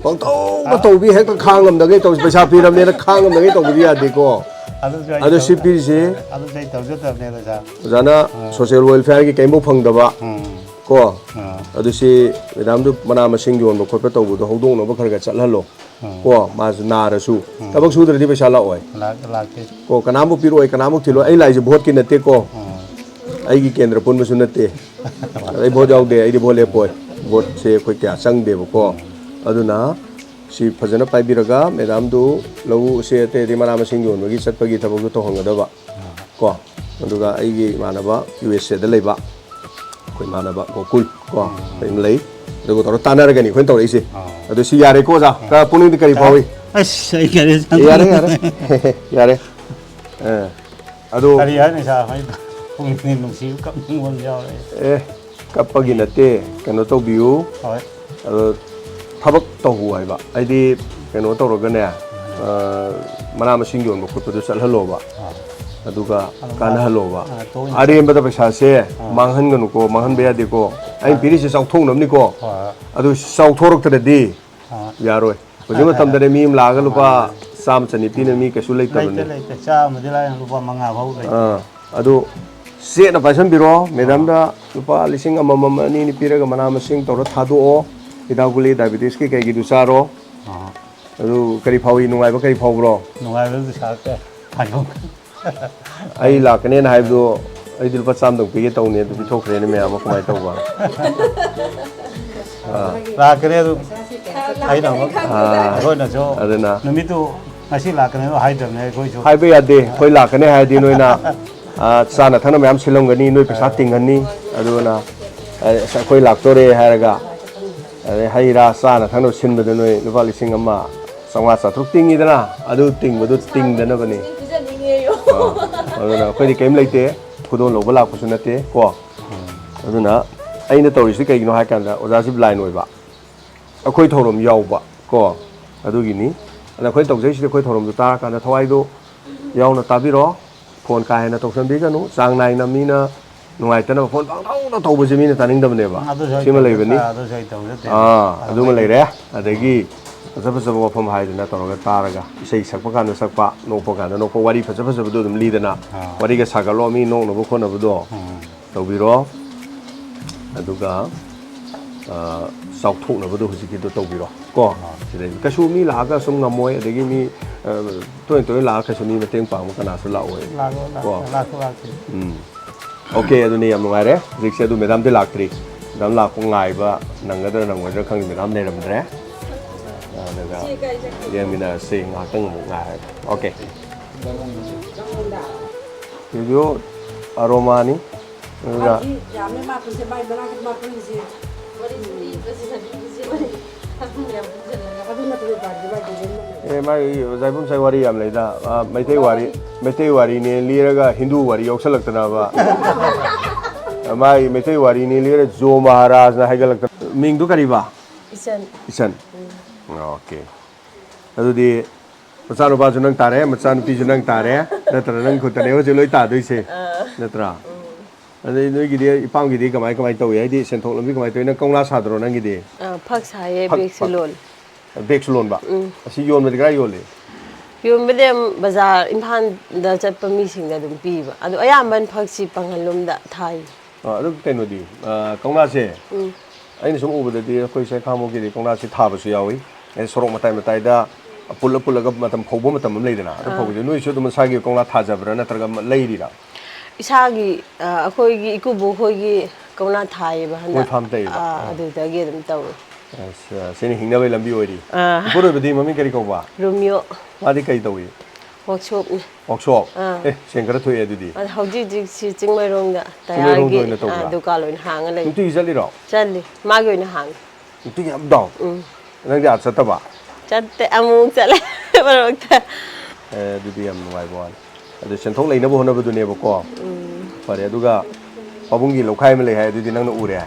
ꯄꯪꯇꯧꯗ ꯇꯧꯕꯤ, ꯍꯦꯛꯇ ꯈꯥꯡꯉꯝꯗꯒꯩ ꯇꯧꯁꯤ꯫ ꯄꯩꯁꯥ ꯄꯤꯔꯕꯅꯦꯅ ꯈꯥꯡꯉꯝꯗꯒꯩ ꯇꯧꯕꯗꯤ ꯌꯥꯗꯦꯀꯣ꯫ ꯑꯗꯨꯁꯨ ꯑꯩ ꯑꯗꯣ ꯁꯤ ꯇꯧ- ꯄꯤꯔꯤꯁꯦ ꯑꯗꯨꯁꯨ ꯑꯩ ꯇꯧꯖꯗꯕꯅꯦ ꯑꯣꯖꯥ꯫ ꯑꯣꯖꯥꯅ ꯁꯣꯁꯤꯌꯦꯜ ꯋꯦꯜꯐꯤꯌꯥꯔꯒꯤ ꯀꯔꯤꯝꯐꯥꯎ ꯐꯪꯗꯕ ꯎꯝ꯫ ꯀꯣ꯫ ꯑꯥ꯫ ꯑꯗꯨ ꯁꯤ ꯃꯦꯗꯥꯝꯗꯨ ꯃꯅꯥ ꯃꯁꯤꯡ ꯌꯣꯟꯕ ꯈꯣꯠꯄ ꯇꯧꯕꯗꯣ ꯍꯧꯗꯣꯛꯅꯕ ꯈꯔ ꯈꯔ ꯆꯠꯍꯜꯂꯣ꯫ ꯎꯝ꯫ ꯀꯣ, ꯃꯥꯁꯨ ꯅꯥꯔꯁꯨ꯫ ꯊꯕꯛ ꯁꯨꯗ꯭ꯔꯗꯤ ꯄꯩꯁꯥ ꯂꯥꯛꯑꯣꯏ꯫ ꯂꯥꯛ- ꯂꯥꯛꯇꯦ꯫ ꯀꯣ, ꯀꯅꯥꯝꯕꯨ ꯄꯤꯔꯛꯑꯣꯏ, ꯀꯅꯥꯝꯕꯨ ꯊꯤꯜꯂꯣꯏ꯫ ꯑꯩ ꯂꯥꯛꯏꯁꯦ ꯚꯣꯠꯀꯤ ꯅꯠꯇꯦꯀꯣ꯫ ꯎꯝ꯫ ꯑꯩꯒꯤ ꯀꯦꯟꯗ꯭ꯔ ꯄꯨꯟꯕꯁꯨ ꯅꯠꯇꯦ꯫ ꯑꯩ ꯚꯣꯠ ꯌꯥꯎꯗꯦ, ꯑꯩꯗꯤ ꯚꯣꯠ ꯂꯦꯞꯄꯣꯏ꯫ ꯚꯣꯠꯁꯦ ꯑꯩꯈꯣꯏ ꯀꯌꯥ ꯆꯪꯗꯦꯕꯀꯣ꯫ ꯑꯗꯨꯅ ꯁꯤ ꯐꯖꯅ ꯄꯥꯏꯕꯤꯔꯒ ꯃꯦꯗꯥꯝꯗꯨ ꯂꯧꯎ ꯁꯤ ꯑꯇꯩ ꯑꯇꯩ ꯃꯅꯥ ꯃꯁꯤꯡ ꯌꯣꯟꯕꯒꯤ ꯆꯠꯄꯒꯤ ꯊꯕꯛꯇꯨ ꯇꯧꯍꯟꯒꯗꯕ ꯀꯣ꯫ ꯑꯗꯨꯒ ꯑꯩꯒꯤ ꯏꯃꯥꯟꯅꯕ ꯌꯨ ꯑꯦꯁ ꯑꯦꯗ ꯂꯩꯕ ꯑꯩꯈꯣꯏ ꯏꯃꯥꯟꯅꯕ ꯒꯣꯀꯨꯜ ꯀꯣ, ꯑꯩꯈꯣꯏ ꯑꯃ ꯂꯩ꯫ ꯑꯗꯨꯒ ꯇꯧꯔ ꯇꯥꯟꯅꯔꯒꯅꯤ ꯑꯩꯈꯣꯏꯅ ꯇꯧꯔꯛꯏꯁꯦ꯫ ꯑꯗꯨ ꯁꯤ ꯌꯥꯔꯦꯀꯣ ꯑꯣꯖꯥ? ꯈꯔ ꯄꯨꯛꯅꯤꯡꯗ ꯀꯔꯤ ꯐꯥꯎꯏ? ꯑꯁ ꯑꯩ ꯀꯔꯤ ꯌꯥꯔꯦ, ꯌꯥꯔꯦ꯫ ꯌꯥꯔꯦ꯫ ꯑ, ꯑꯗꯨ ꯀꯔꯤ ꯍꯥꯏꯅꯤ ꯁꯥꯔ? ꯑꯩ ꯄꯨꯛꯅꯤꯡ ꯅꯨꯡꯁꯤꯕ ꯀꯞꯅꯤꯡꯕ ꯑꯃ ꯌꯥꯎꯔꯛꯑꯦ꯫ ꯑꯦ, ꯀꯞꯄꯒꯤ ꯅꯠꯇꯦ, ꯀꯩꯅꯣ ꯇꯧꯕꯤꯌꯨ꯫ ꯍꯣꯏ꯫ ꯑꯗꯣ ꯊꯕꯛ ꯇꯧꯍꯧ ꯍꯥꯏꯕ, ꯍꯥꯏꯗꯤ ꯀꯩꯅꯣ ꯇꯧꯔꯒꯅꯦ, ꯑ, ꯃꯅꯥ ꯃꯁꯤꯡ ꯌꯣꯟꯕ ꯈꯣꯠꯄꯗꯨ ꯆꯠꯍꯜꯂꯣꯕ꯫ ꯑꯥ꯫ ꯑꯗꯨꯒ ꯑꯗꯨꯝ ꯀꯥꯟꯅꯍꯜꯂꯣꯕ꯫ ꯑꯥ, ꯇꯣꯏꯅ ꯑꯔꯦꯝꯕꯗ ꯄꯩꯁꯥꯁꯦ ꯃꯥꯡꯍꯟꯒꯅꯨꯀꯣ, ꯃꯥꯡꯍꯟꯕ ꯌꯥꯗꯦꯀꯣ꯫ ꯑꯩꯅ ꯄꯤꯔꯤꯁꯦ ꯆꯥꯎꯊꯣꯛꯅꯕꯅꯤꯀꯣ꯫ ꯍꯣꯏ꯫ ꯑꯗꯨ ꯆꯥꯎꯊꯣꯔꯛꯇ꯭ꯔꯗꯤ ꯑꯥ꯫ ꯌꯥꯔꯣꯏ꯫ ꯍꯧꯖꯤꯛ ꯃꯇꯝꯗꯗꯤ ꯃꯤ ꯑꯃ ꯂꯥꯛꯑꯒ ꯂꯨꯄꯥ ꯆꯥꯝꯃ ꯆꯅꯤ ꯄꯤꯅ ꯃꯤ ꯀꯩꯁꯨ ꯂꯩꯇꯦ, ꯂꯩꯇꯕꯅꯤ꯫ ꯂꯩꯇꯦ꯫ ꯆꯥꯝꯃꯗꯤ ꯂꯥꯏꯅ ꯂꯨꯄꯥ ꯃꯉꯥ ꯐꯥꯎ ꯂꯩꯇꯦ꯫ ꯑꯥ, ꯑꯗꯨ ꯆꯦꯠꯅ ꯄꯥꯏꯁꯟꯕꯤꯔꯣ꯫ ꯃꯦꯗꯥꯝꯗ ꯂꯨꯄꯥ ꯂꯤꯁꯤꯡ ꯑꯃꯃꯝ, ꯑꯅꯤ ꯑꯅꯤ ꯄꯤꯔꯒ ꯃꯅꯥ ꯃꯁꯤꯡ ꯇꯧꯔ ꯊꯥꯗꯣꯛꯑꯣ꯫ ꯍꯤꯗꯥꯛ ꯒꯨꯂꯤ, ꯗꯥꯏꯕꯤꯇꯤꯁꯀꯤ ꯀꯩꯒꯤꯗꯨ ꯆꯥꯔꯣ꯫ ꯑꯥ꯫ ꯑꯗꯨ ꯀꯔꯤ ꯐꯥꯎꯏ? ꯅꯨꯡꯉꯥꯏꯕ ꯀꯔꯤ ꯐꯥꯎꯕ꯭ꯔꯣ? ꯅꯨꯡꯉꯥꯏꯕꯗꯨ ꯁꯥꯔꯛꯇꯦ꯫ ꯍꯥꯏꯗꯣꯛ ꯑꯩ ꯂꯥꯛꯀꯅꯦꯅ ꯍꯥꯏꯕꯗꯣ, ꯑꯩꯗꯤ ꯂꯨꯄꯥ ꯆꯥꯝꯃꯗꯪ ꯄꯤꯒꯦ ꯇꯧꯅꯤ, ꯑꯗꯨ ꯄꯤꯊꯣꯛꯈ꯭ꯔꯦꯅꯦ ꯃꯌꯥꯝ ꯑꯃ꯫ ꯀꯃꯥꯏꯅ ꯇꯧꯕ? ꯑꯥ꯫ ꯂꯥꯛꯀꯅꯤ ꯑꯗꯨ꯫ ꯑꯩꯅ ꯑꯃꯨꯛ ꯑꯥ꯫ ꯑꯩꯈꯣꯏꯅꯁꯨ ꯑꯗꯨꯅ ꯅꯨꯃꯤꯠꯇꯨ ꯉꯁꯤ ꯂꯥꯛꯀꯅꯤ ꯑꯗꯨ ꯍꯥꯏꯗ꯭ꯔꯕꯅꯦ ꯑꯩꯈꯣꯏꯁꯨ꯫ ꯍꯥꯏꯕ ꯌꯥꯗꯦ꯫ ꯑꯩꯈꯣꯏ ꯂꯥꯛꯀꯅꯤ ꯍꯥꯏꯔꯗꯤ ꯅꯣꯏꯅ, ꯑꯥ, ꯆꯥꯅ ꯊꯛꯅ ꯃꯌꯥꯝ ꯁꯤꯜꯂꯝꯒꯅꯤ, ꯅꯣꯏ ꯄꯩꯁꯥ ꯇꯤꯡꯍꯟꯅꯤ꯫ ꯑꯗꯨꯅ, ꯑ, ꯑꯁ, ꯑꯩꯈꯣꯏ ꯂꯥꯛꯇꯣꯔꯦ ꯍꯥꯏꯔꯒ, ꯑꯗꯩ ꯍꯩ ꯔꯥ ꯆꯥꯅ ꯊꯛꯅꯕ ꯁꯤꯟꯕꯗ ꯅꯣꯏ ꯂꯨꯄꯥ ꯂꯤꯁꯤꯡ ꯑꯃ ꯆꯥꯝꯃꯉꯥ ꯆꯥꯇ꯭ꯔꯨꯛ ꯇꯤꯡꯉꯤꯗꯅ, ꯑꯗꯨ ꯇꯤꯡꯕꯗꯨ ꯇꯤꯡꯗꯅꯕꯅꯤ꯫ ꯄꯤꯖꯅꯤꯡꯉꯦꯌꯣ꯫ ꯑꯥ, ꯑꯗꯨꯅ ꯑꯩꯈꯣꯏꯗꯤ ꯀꯔꯤꯝ ꯂꯩꯇꯦ, ꯈꯨꯗꯣꯜ ꯂꯧꯕ ꯂꯥꯛꯄꯁꯨ ꯅꯠꯇꯦ ꯀꯣ꯫ ꯑꯗꯨꯅ ꯑꯩꯅ ꯇꯧꯔꯤꯁꯤ ꯀꯩꯒꯤꯅꯣ ꯍꯥꯏ ꯀꯥꯟꯗ, ꯑꯣꯖꯥꯁꯤ ꯕ꯭ꯂꯥꯏꯟ ꯑꯣꯏꯕ, ꯑꯩꯈꯣꯏ ꯊꯧꯔꯝ ꯌꯥꯎꯕ ꯀꯣ, ꯑꯗꯨꯒꯤꯅꯤ꯫ ꯑꯗ ꯑꯩꯈꯣꯏ ꯇꯧꯖꯩꯁꯤꯗꯤ ꯑꯩꯈꯣꯏ ꯊꯧꯔꯝꯗꯨ ꯇꯥꯔꯀꯥꯟꯗ ꯊꯋꯥꯏꯗꯨ ꯌꯥꯎꯅ ꯇꯥꯕꯤꯔꯣ꯫ ꯐꯣꯟ ꯀꯥ ꯍꯦꯟꯅ ꯇꯧꯁꯟꯕꯤꯒꯅꯨ꯫ ꯆꯥꯡ ꯅꯥꯏꯅ ꯃꯤꯅ ꯅꯨꯡꯉꯥꯏꯇꯅꯕ ꯐꯣꯟ ꯄꯪꯇꯧꯗ ꯇꯧꯕꯁꯦ ꯃꯤꯅ ꯇꯥꯅꯤꯡꯗꯕꯅꯦꯕ꯫ ꯑꯗꯨꯁꯨ ꯑꯩ ꯁꯤꯃ ꯇꯧꯖꯗꯦ, ꯂꯩꯕꯅꯤ꯫ ꯑꯗꯨꯁꯨ ꯑꯩ ꯇꯧꯖꯗꯦ꯫ ꯑꯥ, ꯑꯗꯨ ꯑꯗꯨꯃ ꯑꯩ ꯂꯩꯔꯦ꯫ ꯑꯗꯒꯤ ꯐꯖ ꯐꯖꯕ ꯋꯥꯐꯝ ꯍꯥꯏꯗꯅ ꯇꯧꯔꯒ ꯇꯥꯔꯒ, ꯏꯁꯩ ꯁꯛꯄ ꯀꯥꯟꯗ ꯁꯛꯄ, ꯅꯣꯛꯄ ꯀꯥꯟꯗ ꯅꯣꯛꯄ, ꯋꯥꯔꯤ ꯐꯖ ꯐꯖꯕꯗꯣ ꯑꯗꯨꯝ ꯂꯤꯗꯅ, ꯑꯥ꯫ ꯋꯥꯔꯤꯒ ꯁꯥꯒꯠꯂꯣ, ꯃꯤ ꯅꯣꯛꯅꯕ ꯈꯣꯠꯅꯕꯗꯣ ꯎꯝ꯫ ꯇꯧꯕꯤꯔꯣ꯫ ꯑꯗꯨꯒ, ꯑ, ꯆꯥꯎꯊꯣꯛꯅꯕꯗꯣ ꯍꯧꯖꯤꯛꯀꯤꯗꯣ ꯇꯧꯕꯤꯔꯣ ꯀꯣ꯫ ꯁꯤꯗꯩ ꯀꯩꯁꯨ ꯃꯤ ꯂꯥꯛꯑꯒ ꯁꯨꯝ ꯉꯝꯃꯣꯏ, ꯑꯗꯒꯤ ꯃꯤ, ꯑ, ꯇꯣꯏꯅ ꯇꯣꯏꯅ ꯂꯥꯛꯑꯒ ꯀꯩꯁꯨ ꯃꯤ ꯃꯇꯦꯡ ꯄꯥꯡꯕ ꯀꯅꯥꯁꯨ ꯂꯥꯛꯑꯣꯏ ꯂꯥꯛꯑꯣ, ꯂꯥꯛꯑꯣ, ꯀꯣ꯫ ꯂꯥꯛꯁꯨ ꯂꯥꯛꯇꯦ꯫ ꯎꯝ꯫ ꯑꯣꯀꯦ, ꯑꯗꯨꯅꯤ, ꯌꯥꯝ ꯅꯨꯡꯉꯥꯏꯔꯦ꯫ ꯍꯧꯖꯤꯛꯁꯦ ꯑꯗꯨ ꯃꯦꯗꯥꯝꯗꯤ ꯂꯥꯛꯇ꯭ꯔꯤ꯫ ꯃꯦꯗꯥꯝ ꯂꯥꯛꯄ ꯉꯥꯏꯕ ꯅꯪꯒꯗ꯭ꯔꯥ ꯅꯪꯉꯣꯏꯗ꯭ꯔꯥ ꯈꯪꯗꯦ, ꯃꯦꯗꯥꯝ ꯂꯩꯔꯝꯗ꯭ꯔꯦ꯫ ꯑꯗꯨꯒ ꯌꯦꯡꯃꯤꯟꯅꯔꯁꯤ, ꯉꯥꯏꯍꯥꯛꯇꯪ ꯑꯃꯨꯛ ꯉꯥꯏꯔꯒ꯫ ꯑꯣꯀꯦ꯫ ꯁ꯭ꯇꯨꯗꯤꯑꯣ ꯑꯔꯣꯃꯥꯅꯤ꯫ ꯑꯗꯨꯒ ꯃꯥꯒꯤ ꯌꯥꯝꯃꯦ ꯃꯥꯄꯨꯟꯁꯦ, ꯃꯥꯏ ꯃꯅꯥꯛꯀꯤ ꯃꯥꯄꯨꯟꯁꯦ꯫ ꯑꯗꯨꯅ ꯑꯦ, ꯃꯥꯒꯤ ꯑꯣꯖꯥ ꯏꯕꯣꯝꯆꯥꯒꯤ ꯋꯥꯔꯤ ꯌꯥꯝ ꯂꯩꯗ꯫ ꯑ, ꯃꯩꯇꯩ ꯋꯥꯔꯤ, ꯃꯩꯇꯩ ꯋꯥꯔꯤꯅꯦ ꯂꯤꯔꯒ ꯍꯤꯟꯗꯨ ꯋꯥꯔꯤ ꯌꯥꯎꯁꯜꯂꯛꯇꯅꯕ꯫ ꯃꯥꯒꯤ ꯃꯩꯇꯩ ꯋꯥꯔꯤꯅꯦ ꯂꯤꯔ ꯖꯣ ꯃꯍꯥꯔꯥꯖꯅ ꯍꯥꯏꯒꯠꯂꯛꯇꯅ꯫ ꯃꯤꯡꯗꯨ ꯀꯔꯤꯕ? ꯏꯆꯟ꯫ ꯏꯆꯟ꯫ ꯑꯣꯀꯦ꯫ ꯑꯗꯨꯗꯤ ꯃꯆꯥꯅꯨꯄꯥꯁꯨ ꯅꯪ ꯇꯥꯔꯦ, ꯃꯆꯥꯅꯨꯄꯤꯁꯨ ꯅꯪ ꯇꯥꯔꯦ, ꯅꯠꯇ꯭ꯔ? ꯅꯪ ꯈꯨꯠꯇꯅꯦ ꯍꯧꯖꯤꯛ ꯂꯣꯏ ꯇꯥꯗꯣꯏꯁꯦ, ꯑꯥ꯫ ꯅꯠꯇ꯭ꯔꯥ? ꯎꯝ꯫ ꯑꯗꯩ ꯅꯣꯏꯒꯤꯗꯤ, ꯏꯄꯥꯝꯒꯤꯗꯤ ꯀꯃꯥꯏ, ꯀꯃꯥꯏ ꯇꯧꯏ? ꯍꯥꯏꯗꯤ ꯁꯦꯟꯊꯣꯛ ꯂꯝꯕꯤ ꯀꯃꯥꯏ ꯇꯧꯏ? ꯅꯪ ꯀꯧꯅꯥ ꯁꯥꯗ꯭ꯔꯣ ꯅꯪꯒꯤꯗꯤ? ꯑꯥ, ꯐꯛ ꯁꯥꯏꯌꯦ, ꯐꯛ, ꯕꯦꯒꯁꯨ ꯐꯛ꯫ ꯂꯣꯜꯂꯦ꯫ ꯕꯦꯒꯁꯨ ꯂꯣꯟꯕ? ꯎꯝ꯫ ꯑꯁꯤ ꯌꯣꯟꯕꯗꯤ ꯀꯗꯥꯏ ꯌꯣꯜꯂꯤ? ꯌꯣꯟꯕꯗꯤ ꯑꯗꯨꯝ ꯕꯖꯥꯔ, ꯏꯝꯐꯥꯜꯗ ꯆꯠꯄ ꯃꯤꯁꯤꯡꯗ ꯑꯗꯨꯝ ꯄꯤꯕ꯫ ꯑꯗꯣ ꯑꯌꯥꯝꯕꯅ ꯐꯛꯁꯤ ꯄꯥꯡꯒꯜꯂꯣꯝꯗ ꯊꯥꯏ꯫ ꯑ, ꯑꯗꯨ ꯀꯩꯅꯣꯗꯤ, ꯑ, ꯀꯧꯅꯥꯁꯦ? ꯎꯝ꯫ ꯑꯩꯅ ꯁꯨꯝ ꯎꯕꯗꯗꯤ ꯑꯩꯈꯣꯏ ꯁ꯭ꯋꯥꯏ ꯈꯥꯉꯕꯣꯛꯀꯤꯗꯤ ꯀꯧꯅꯥꯁꯦ ꯊꯥꯕꯁꯨ ꯌꯥꯎꯏ꯫ ꯑꯗꯩ ꯁꯣꯔꯣꯛ ꯃꯇꯥꯏ ꯃꯇꯥꯏꯗ ꯄꯨꯜꯂ ꯄꯨꯜꯂꯒ ꯃꯇꯝ ꯐꯧꯕ ꯃꯇꯝ ꯑꯃ ꯂꯩꯗꯅ, ꯑꯗꯨ ꯑꯥ꯫ ꯐꯧꯕꯁꯦ ꯅꯣꯏꯁꯨ ꯑꯗꯨꯝ ꯃꯁꯥꯒꯤ ꯀꯧꯅꯥ ꯊꯥꯖꯕ꯭ꯔꯥ, ꯅꯠꯇ꯭ꯔꯒ ꯂꯩꯔꯤꯔꯥ? ꯏꯁꯥꯒꯤ, ꯑ, ꯑꯩꯈꯣꯏꯒꯤ ꯏꯀꯨꯕꯣꯛ ꯈꯣꯏꯒꯤ ꯀꯧꯅꯥ ꯊꯥꯏꯌꯦꯕ ꯃꯣꯏ ꯍꯟꯗꯛ꯫ ꯐꯥꯝ ꯇꯧꯔꯤꯕ? ꯑꯥ, ꯑꯥ꯫ ꯑꯗꯨꯗꯒꯤ ꯑꯗꯨꯝ ꯇꯧꯋꯦ꯫ ꯑꯁ, ꯁꯤꯅ ꯍꯤꯡꯅꯕꯒꯤ ꯂꯝꯕꯤ ꯑꯣꯏꯔꯤ꯫ ꯑꯥ꯫ ꯏꯄꯨꯔꯣꯏꯕꯗꯤ ꯃꯃꯤꯡ ꯀꯔꯤ ꯀꯧꯕ? ꯔꯣꯃꯤꯌꯣ꯫ ꯃꯥꯗꯤ ꯀꯔꯤ ꯇꯧꯏ? ꯋꯥꯛꯁꯣꯞꯅꯤ꯫ ꯋꯥꯛꯁꯣꯞ? ꯑꯥ꯫ ꯑꯦ, ꯁꯦꯟ ꯈꯔ ꯊꯣꯛꯑꯦ ꯑꯗꯨꯗꯤ꯫ ꯑꯗ ꯍꯧꯖꯤꯛ ꯍꯧꯖꯤꯛꯁꯤ ꯆꯤꯡꯃꯩꯔꯣꯡꯗ ꯆꯤꯡꯃꯩꯔꯣꯡꯗ ꯇꯌꯥꯔꯒꯤ, ꯑꯣꯏꯅ ꯇꯧꯕ꯭ꯔꯥ? ꯑꯥ, ꯗꯨꯀꯥꯟ ꯑꯣꯏꯅ ꯍꯥꯡꯉ ꯂꯩ꯫ ꯅꯨꯡꯇꯤꯒꯤ ꯆꯠꯂꯤꯔꯣ? ꯆꯠꯂꯤ꯫ ꯃꯥꯒꯤ ꯑꯣꯏꯅ ꯍꯥꯡꯉꯤ꯫ ꯅꯨꯡꯇꯤꯒꯤ up down? ꯎꯝ꯫ ꯅꯪꯗꯤ ꯑꯥ ꯆꯠꯇꯕ? ꯆꯠꯇꯦ, ꯑꯃꯨꯛ ꯆꯠꯂꯦ ꯃꯔꯛꯇ꯫ ꯑꯦ, ꯑꯗꯨꯗꯤ ꯌꯥꯝ ꯅꯨꯡꯉꯥꯏꯕ ꯋꯥꯅꯤ꯫ ꯑꯗꯨ ꯁꯦꯟꯊꯣꯛ ꯂꯩꯅꯕ ꯍꯣꯠꯅꯕꯗꯨꯅꯦꯕꯀꯣ꯫ ꯎꯝ꯫ ꯐꯔꯦ, ꯑꯗꯨꯒ ꯄꯥꯕꯨꯡꯒꯤ ꯂꯧꯈꯥꯏ ꯑꯃ ꯂꯩ ꯍꯥꯏ, ꯑꯗꯨꯗꯤ ꯅꯪꯅ ꯎꯔꯦ?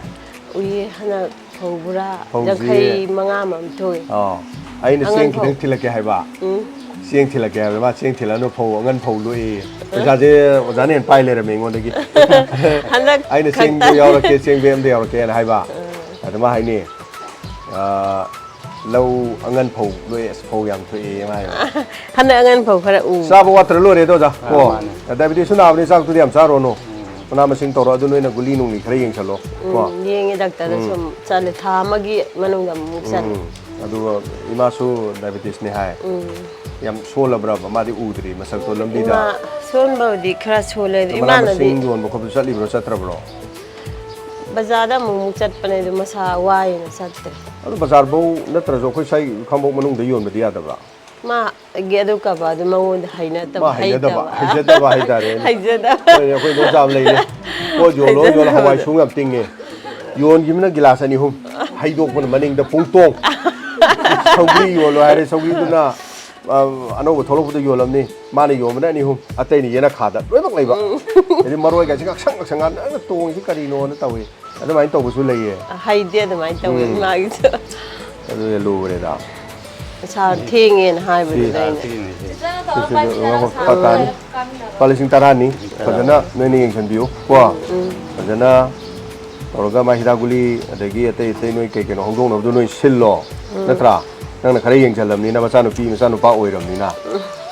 ꯎꯏꯌꯦ, ꯍꯟꯗꯛ ꯐꯧ ꯕꯣꯔꯥ ꯐꯧꯁꯤ ꯌꯥꯡꯈꯩ ꯃꯉꯥ ꯑꯃ ꯊꯣꯛꯑꯦ꯫ ꯑꯥ, ꯑꯩꯅ ꯑꯉꯟ ꯆꯦꯡ ꯐꯧ꯫ ꯈꯤꯇꯪ ꯊꯤꯜꯂꯛꯀꯦ ꯍꯥꯏꯕ꯫ ꯎꯝ꯫ ꯆꯦꯡ ꯊꯤꯜꯂꯛꯀꯦ ꯍꯥꯏꯕ, ꯃꯥ ꯆꯦꯡ ꯊꯤꯜꯂꯛꯑꯅꯨ, ꯐꯧ ꯑꯉꯟ ꯐꯧ ꯂꯣꯛꯏ꯫ ꯄꯩꯁꯥꯁꯦ ꯑꯣꯖꯥꯅ ꯍꯦꯟꯅ ꯄꯥꯏ ꯂꯩꯔꯝꯃꯦ ꯑꯩꯉꯣꯟꯗꯒꯤ꯫ ꯍꯟꯗꯛ ꯑꯩꯅ ꯈꯛꯇ꯫ ꯆꯦꯡꯗꯣ ꯌꯥꯎꯔꯛꯀꯦ, ꯆꯦꯡ bag ꯑꯝꯗ ꯌꯥꯎꯔꯛꯀꯦꯅ ꯍꯥꯏꯕ꯫ ꯎꯝ꯫ ꯑꯗ ꯃꯥ ꯍꯥꯏꯅꯤ, ꯑꯥ, "ꯂꯧ ꯑꯉꯟ ꯐꯧ ꯂꯣꯛꯑꯦ, ꯑꯁ, ꯐꯧ ꯌꯥꯝ ꯊꯣꯛꯑꯦ" ꯃꯥ ꯍꯥꯏꯕ꯫ ꯍꯟꯗꯛ ꯑꯉꯟ ꯐꯧ ꯈꯔ ꯎ꯫ ꯆꯥꯕ ꯋꯥꯠꯇ꯭ꯔ ꯂꯣꯏꯔꯦꯗ ꯑꯣꯖꯥ, ꯑꯥ, ꯀꯣ? ꯃꯥꯅꯦ꯫ Diabetes ꯁꯨ ꯅꯥꯕꯅꯤ, ꯆꯥꯛꯇꯨꯗꯤ ꯌꯥꯝ ꯆꯥꯔꯨꯔꯅꯨ꯫ ꯎꯝ꯫ ꯃꯅꯥ ꯃꯁꯤꯡ ꯇꯧꯔꯣ, ꯑꯗꯨ ꯅꯣꯏꯅ ꯒꯨꯂꯤ ꯅꯨꯡꯂꯤ ꯈꯔ ꯌꯦꯡꯁꯜꯂꯣ, ꯀꯣ? ꯎꯝ, ꯌꯦꯡꯉꯦ ꯗꯥꯛꯇꯔꯗ ꯎꯝ꯫ ꯁꯨꯝ ꯆꯠꯂꯦ, ꯊꯥ ꯑꯃꯒꯤ ꯃꯅꯨꯡꯗ ꯑꯃꯨꯛ ꯆꯠꯂꯦ꯫ ꯎꯝ꯫ ꯑꯗꯨꯒ ꯏꯃꯥꯁꯨ diabetes ꯅꯤ ꯍꯥꯏ꯫ ꯎꯝ꯫ ꯌꯥꯝ ꯁꯣꯜꯂꯕ꯭ꯔꯕ? ꯃꯥꯗꯤ ꯎꯗ꯭ꯔꯤ ꯃꯁꯛꯇꯣ ꯂꯝꯕꯤꯗ꯫ ꯏꯃꯥ ꯁꯣꯟꯕꯕꯨꯗꯤ ꯈꯔ ꯁꯣꯜꯂꯦ, ꯑꯗꯣ ꯃꯅꯥ ꯏꯃꯥꯅꯗꯤ ꯃꯁꯤꯡ ꯌꯣꯟꯕ ꯈꯣꯠꯄ ꯆꯠꯂꯤꯕ꯭ꯔꯣ, ꯆꯠꯇ꯭ꯔꯕ꯭ꯔꯣ? ꯕꯖꯥꯔꯗ ꯑꯃꯨꯛ ꯑꯃꯨꯛ ꯆꯠꯄꯅꯦ, ꯑꯗꯣ ꯃꯁꯥ ꯋꯥꯏꯅ ꯆꯠꯇ꯭ꯔꯦ꯫ ꯑꯗꯣ ꯕꯖꯥꯔꯐꯧ ꯅꯠꯇ꯭ꯔꯁꯨ ꯑꯩꯈꯣꯏ ꯁ꯭ꯋꯥꯏ ꯈꯥꯡꯕꯣꯛ ꯃꯅꯨꯡꯗ ꯌꯣꯟꯕꯗꯤ ꯌꯥꯗꯕ꯭ꯔꯥ? ꯃꯥꯒꯤ ꯑꯗꯨ ꯀꯕꯥꯔꯗꯨ ꯃꯉꯣꯟꯗ ꯍꯩꯅꯗꯕ, ꯃꯥ ꯍꯩꯅꯗꯕ, ꯍꯩꯇꯕ꯫ ꯍꯩꯖꯗꯕ ꯍꯥꯏꯇꯥꯔꯦꯅꯦ꯫ ꯍꯩꯖꯗꯕ꯫ ꯍꯣꯏꯅꯦ, ꯑꯩꯈꯣꯏ ꯏꯗꯣꯝꯆꯥ ꯑꯃ ꯂꯩꯅꯦ꯫ ꯄꯣꯠ ꯌꯣꯜꯂꯣ, ꯌꯣꯜꯂꯣ, ꯍꯩꯖꯗꯕꯗꯣ꯫ ꯍꯋꯥꯏ ꯁꯨꯡ ꯌꯥꯝ ꯇꯤꯡꯉꯦ꯫ ꯌꯣꯟꯈꯤꯕꯅ ꯒꯤꯂꯥꯁ ꯑꯅꯤ ꯑꯍꯨꯝ, ꯍꯩꯗꯣꯛꯄꯅ ꯃꯅꯤꯡꯗ ꯄꯨꯡꯇꯣꯡ꯫ ꯁꯧꯒ꯭ꯔꯤ ꯌꯣꯜꯂꯣ ꯍꯥꯏꯔꯦ, ꯁꯧꯒ꯭ꯔꯤꯗꯨꯅ, ꯑ, ꯑꯅꯧꯕ ꯊꯣꯛꯂꯛꯄꯗ ꯌꯣꯜꯂꯝꯅꯤ, ꯃꯥꯅ ꯌꯣꯟꯕꯅ ꯑꯅꯤ ꯑꯍꯨꯝ, ꯑꯇꯩꯅ ꯌꯦꯅꯈꯥꯗ ꯂꯣꯏꯅꯃꯛ ꯂꯩꯕ꯫ ꯎꯝ꯫ ꯑꯗꯩ ꯃꯔꯣꯏꯒꯁꯦ ꯉꯥꯛꯁꯪ ꯉꯥꯛꯁꯪ ꯉꯥꯡ, "ꯅꯪꯅ ꯇꯣꯡꯉꯤꯁꯤ ꯀꯔꯤꯅꯣꯅ ꯇꯧꯏ"꯫ ꯑꯗꯨꯃꯥꯏꯅ ꯇꯧꯕꯁꯨ ꯂꯩꯌꯦ꯫ ꯍꯩꯗꯦ ꯑꯗꯨꯃꯥꯏꯅ ꯇꯧꯋꯦ ꯎꯝ꯫ ꯃꯥꯒꯤꯁꯨ꯫ ꯑꯗꯨꯅ ꯂꯨꯔꯦꯗ꯫ ꯄꯩꯁꯥ ꯊꯦꯡꯉꯦꯅ ꯍꯥꯏꯕꯗꯨꯗ ꯑꯩꯅ꯫ ꯁꯤꯁꯤꯁꯨ ꯉꯥꯏꯈꯣ, ꯄꯥ ꯇꯥꯅꯤ꯫ ꯂꯨꯄꯥ ꯂꯤꯁꯤꯡ ꯇꯔꯥꯅꯤ꯫ ꯐꯖꯅ ꯅꯣꯏꯅ ꯌꯦꯡꯁꯤꯟꯕꯤꯌꯨ ꯀꯣ꯫ ꯎꯝ꯫ ꯐꯖꯅ ꯇꯧꯔꯒ ꯃꯥ ꯍꯤꯗꯥꯛ ꯒꯨꯂꯤ ꯑꯗꯒꯤ ꯑꯇꯩ ꯑꯇꯩ ꯅꯣꯏ ꯀꯩ ꯀꯩꯅꯣ ꯍꯧꯗꯣꯛꯅꯕꯗꯣ ꯅꯣꯏ ꯁꯤꯜꯂꯣ꯫ ꯎꯝ꯫ ꯅꯠꯇ꯭ꯔꯥ? ꯅꯪꯅ ꯈꯔ ꯌꯦꯡꯁꯤꯜꯂꯕꯅꯤꯅ ꯃꯆꯥꯅꯨꯄꯤ ꯃꯆꯥꯅꯨꯄꯥ ꯑꯣꯏꯔꯕꯅꯤꯅ꯫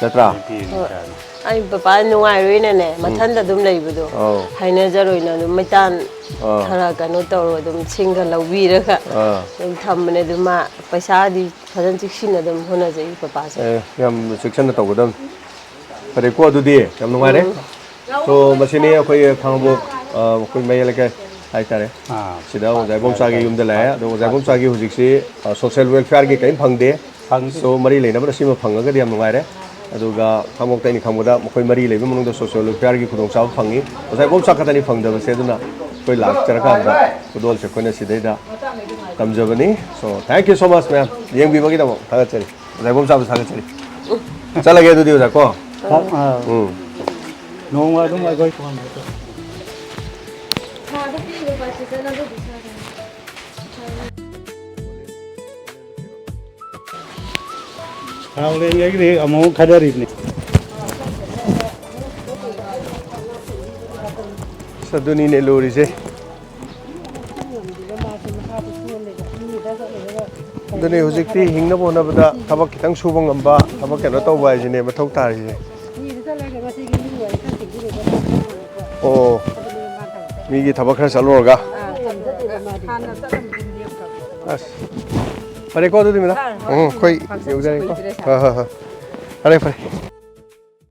ꯅꯠꯇ꯭ꯔꯥ? ꯅꯨꯄꯤ ꯍꯣꯏ꯫ ꯃꯆꯥꯅꯤ꯫ ꯑꯩ ꯕꯕꯥ ꯅꯨꯡꯉꯥꯏꯔꯣꯏꯅꯅꯦ, ꯎꯝ꯫ ꯃꯊꯟꯗ ꯑꯗꯨꯝ ꯂꯩꯕꯗꯣ ꯑꯧ꯫ ꯍꯩꯅꯖꯔꯣꯏꯅ ꯑꯗꯨꯝ ꯃꯩꯇꯥꯟ ꯑꯥ꯫ ꯈꯔ ꯀꯩꯅꯣ ꯇꯧꯔꯒ ꯑꯗꯨꯝ ꯁꯤꯡꯒ ꯂꯧꯕꯤꯔꯒ ꯑꯥ꯫ ꯑꯗꯨꯝ ꯊꯝꯕꯅꯦ꯫ ꯑꯗꯨ ꯃꯥ ꯄꯩꯁꯥꯗꯤ ꯐꯖꯅ ꯆꯦꯛꯁꯤꯟꯅ ꯑꯗꯨꯝ ꯍꯣꯠꯅꯖꯩ ꯄꯄꯥꯁꯦ꯫ ꯑꯦ, ꯌꯥꯝ ꯆꯦꯛꯁꯤꯟꯅ ꯇꯧꯒꯗꯕꯅꯤ꯫ ꯐꯔꯦꯀꯣ, ꯑꯗꯨꯗꯤ ꯌꯥꯝ ꯅꯨꯡꯉꯥꯏꯔꯦ꯫ ꯎꯝ꯫ So, ꯃꯁꯤꯅꯤ ꯑꯩꯈꯣꯏ ꯈꯥꯡꯉꯕꯣꯛ, ꯑ, ꯑꯩꯈꯣꯏ ꯃꯌꯥꯏ ꯂꯩꯀꯥꯏ ꯍꯥꯏꯇꯥꯔꯦ꯫ ꯑꯥ꯫ ꯁꯤꯗ ꯑꯣꯖꯥ ꯏꯕꯣꯝꯆꯥꯒꯤ ꯌꯨꯝꯗ ꯂꯥꯛꯑꯦ꯫ ꯑꯗꯣ ꯑꯣꯖꯥ ꯏꯕꯣꯝꯆꯥꯒꯤ ꯍꯧꯖꯤꯛꯁꯤ, ꯑ, social welfare ꯒꯤ ꯀꯔꯤꯝ ꯐꯪꯗꯦ꯫ ꯐꯪꯗꯦ꯫ So, ꯃꯔꯤ ꯂꯩꯅꯕꯅ ꯁꯤꯃ ꯐꯪꯉꯒꯗꯤ ꯌꯥꯝ ꯅꯨꯡꯉꯥꯏꯔꯦ꯫ ꯑꯗꯨꯒ ꯈꯥꯡꯉꯕꯣꯛꯇ ꯑꯩꯅ ꯈꯪꯕꯗ ꯃꯈꯣꯏ ꯃꯔꯤ ꯂꯩꯕ ꯃꯅꯨꯡꯗ social welfare ꯒꯤ ꯈꯨꯗꯣꯡꯆꯥꯕ ꯐꯪꯉꯤ꯫ ꯑꯣꯖꯥ ꯏꯕꯣꯝꯆꯥ ꯈꯛꯇꯅꯤ ꯐꯪꯗꯕꯁꯦ꯫ ꯑꯗꯨꯅ ꯑꯩꯈꯣꯏ ꯂꯥꯛꯆꯔꯀꯥꯟꯗ ꯈꯨꯗꯣꯜꯁꯦ ꯑꯩꯈꯣꯏꯅ ꯁꯤꯗꯩꯗ ꯇꯝꯖꯕꯅꯤ꯫ So, thank you so much, ma'am꯫ ꯌꯦꯡꯕꯤꯕꯒꯤꯗꯃꯛ ꯊꯥꯒꯠꯆꯔꯤ꯫ ꯑꯣꯖꯥ ꯏꯕꯣꯝꯆꯥꯕꯨ ꯊꯥꯒꯠꯆꯔꯤ꯫ ꯆꯠꯂꯒꯦ ꯑꯗꯨꯗꯤ ꯑꯣꯖꯥ ꯀꯣ꯫ ꯑꯥ꯫ ꯎꯝ꯫ ꯅꯣꯡꯃ ꯑꯗꯨꯝ ꯑꯩꯈꯣꯏ ꯊꯥꯗ ꯄꯤꯔꯤꯕ ꯄꯥꯔꯇꯤꯁꯟ ꯑꯗꯨꯗꯤ ꯁꯥꯒꯅꯤ꯫ ꯊꯥꯎ ꯂꯦꯟꯒꯤꯗꯤ ꯑꯃꯨꯛ ꯊꯥꯗꯔꯤꯕꯅꯤ꯫ ꯑꯁ, ꯑꯗꯨꯅꯤꯅꯦ ꯂꯨꯔꯤꯁꯦ꯫ ꯑꯗꯨꯅꯦ, ꯍꯧꯖꯤꯛꯇꯤ ꯍꯤꯡꯅꯕ ꯍꯣꯠꯅꯕꯗ ꯊꯕꯛ ꯈꯤꯇꯪ ꯁꯨꯕ ꯉꯝꯕ, ꯊꯕꯛ ꯀꯩꯅꯣ ꯇꯧꯕ ꯍꯥꯏꯁꯤꯅꯦ ꯃꯊꯧ ꯇꯥꯔꯤꯁꯦ꯫ ꯑꯣ, ꯃꯤꯒꯤ ꯊꯕꯛ ꯈꯔ ꯆꯠꯂꯨꯔꯒ꯫ ꯑꯁ, ꯐꯔꯦꯀꯣ ꯑꯗꯨꯗꯤ, ꯃꯦꯗꯥꯝ꯫ ꯎꯝ, ꯑꯩꯈꯣꯏ ꯌꯧꯖꯔꯦꯀꯣ꯫ ꯍꯣꯏ, ꯍꯣꯏ, ꯍꯣꯏ꯫ ꯐꯔꯦ, ꯐꯔꯦ꯫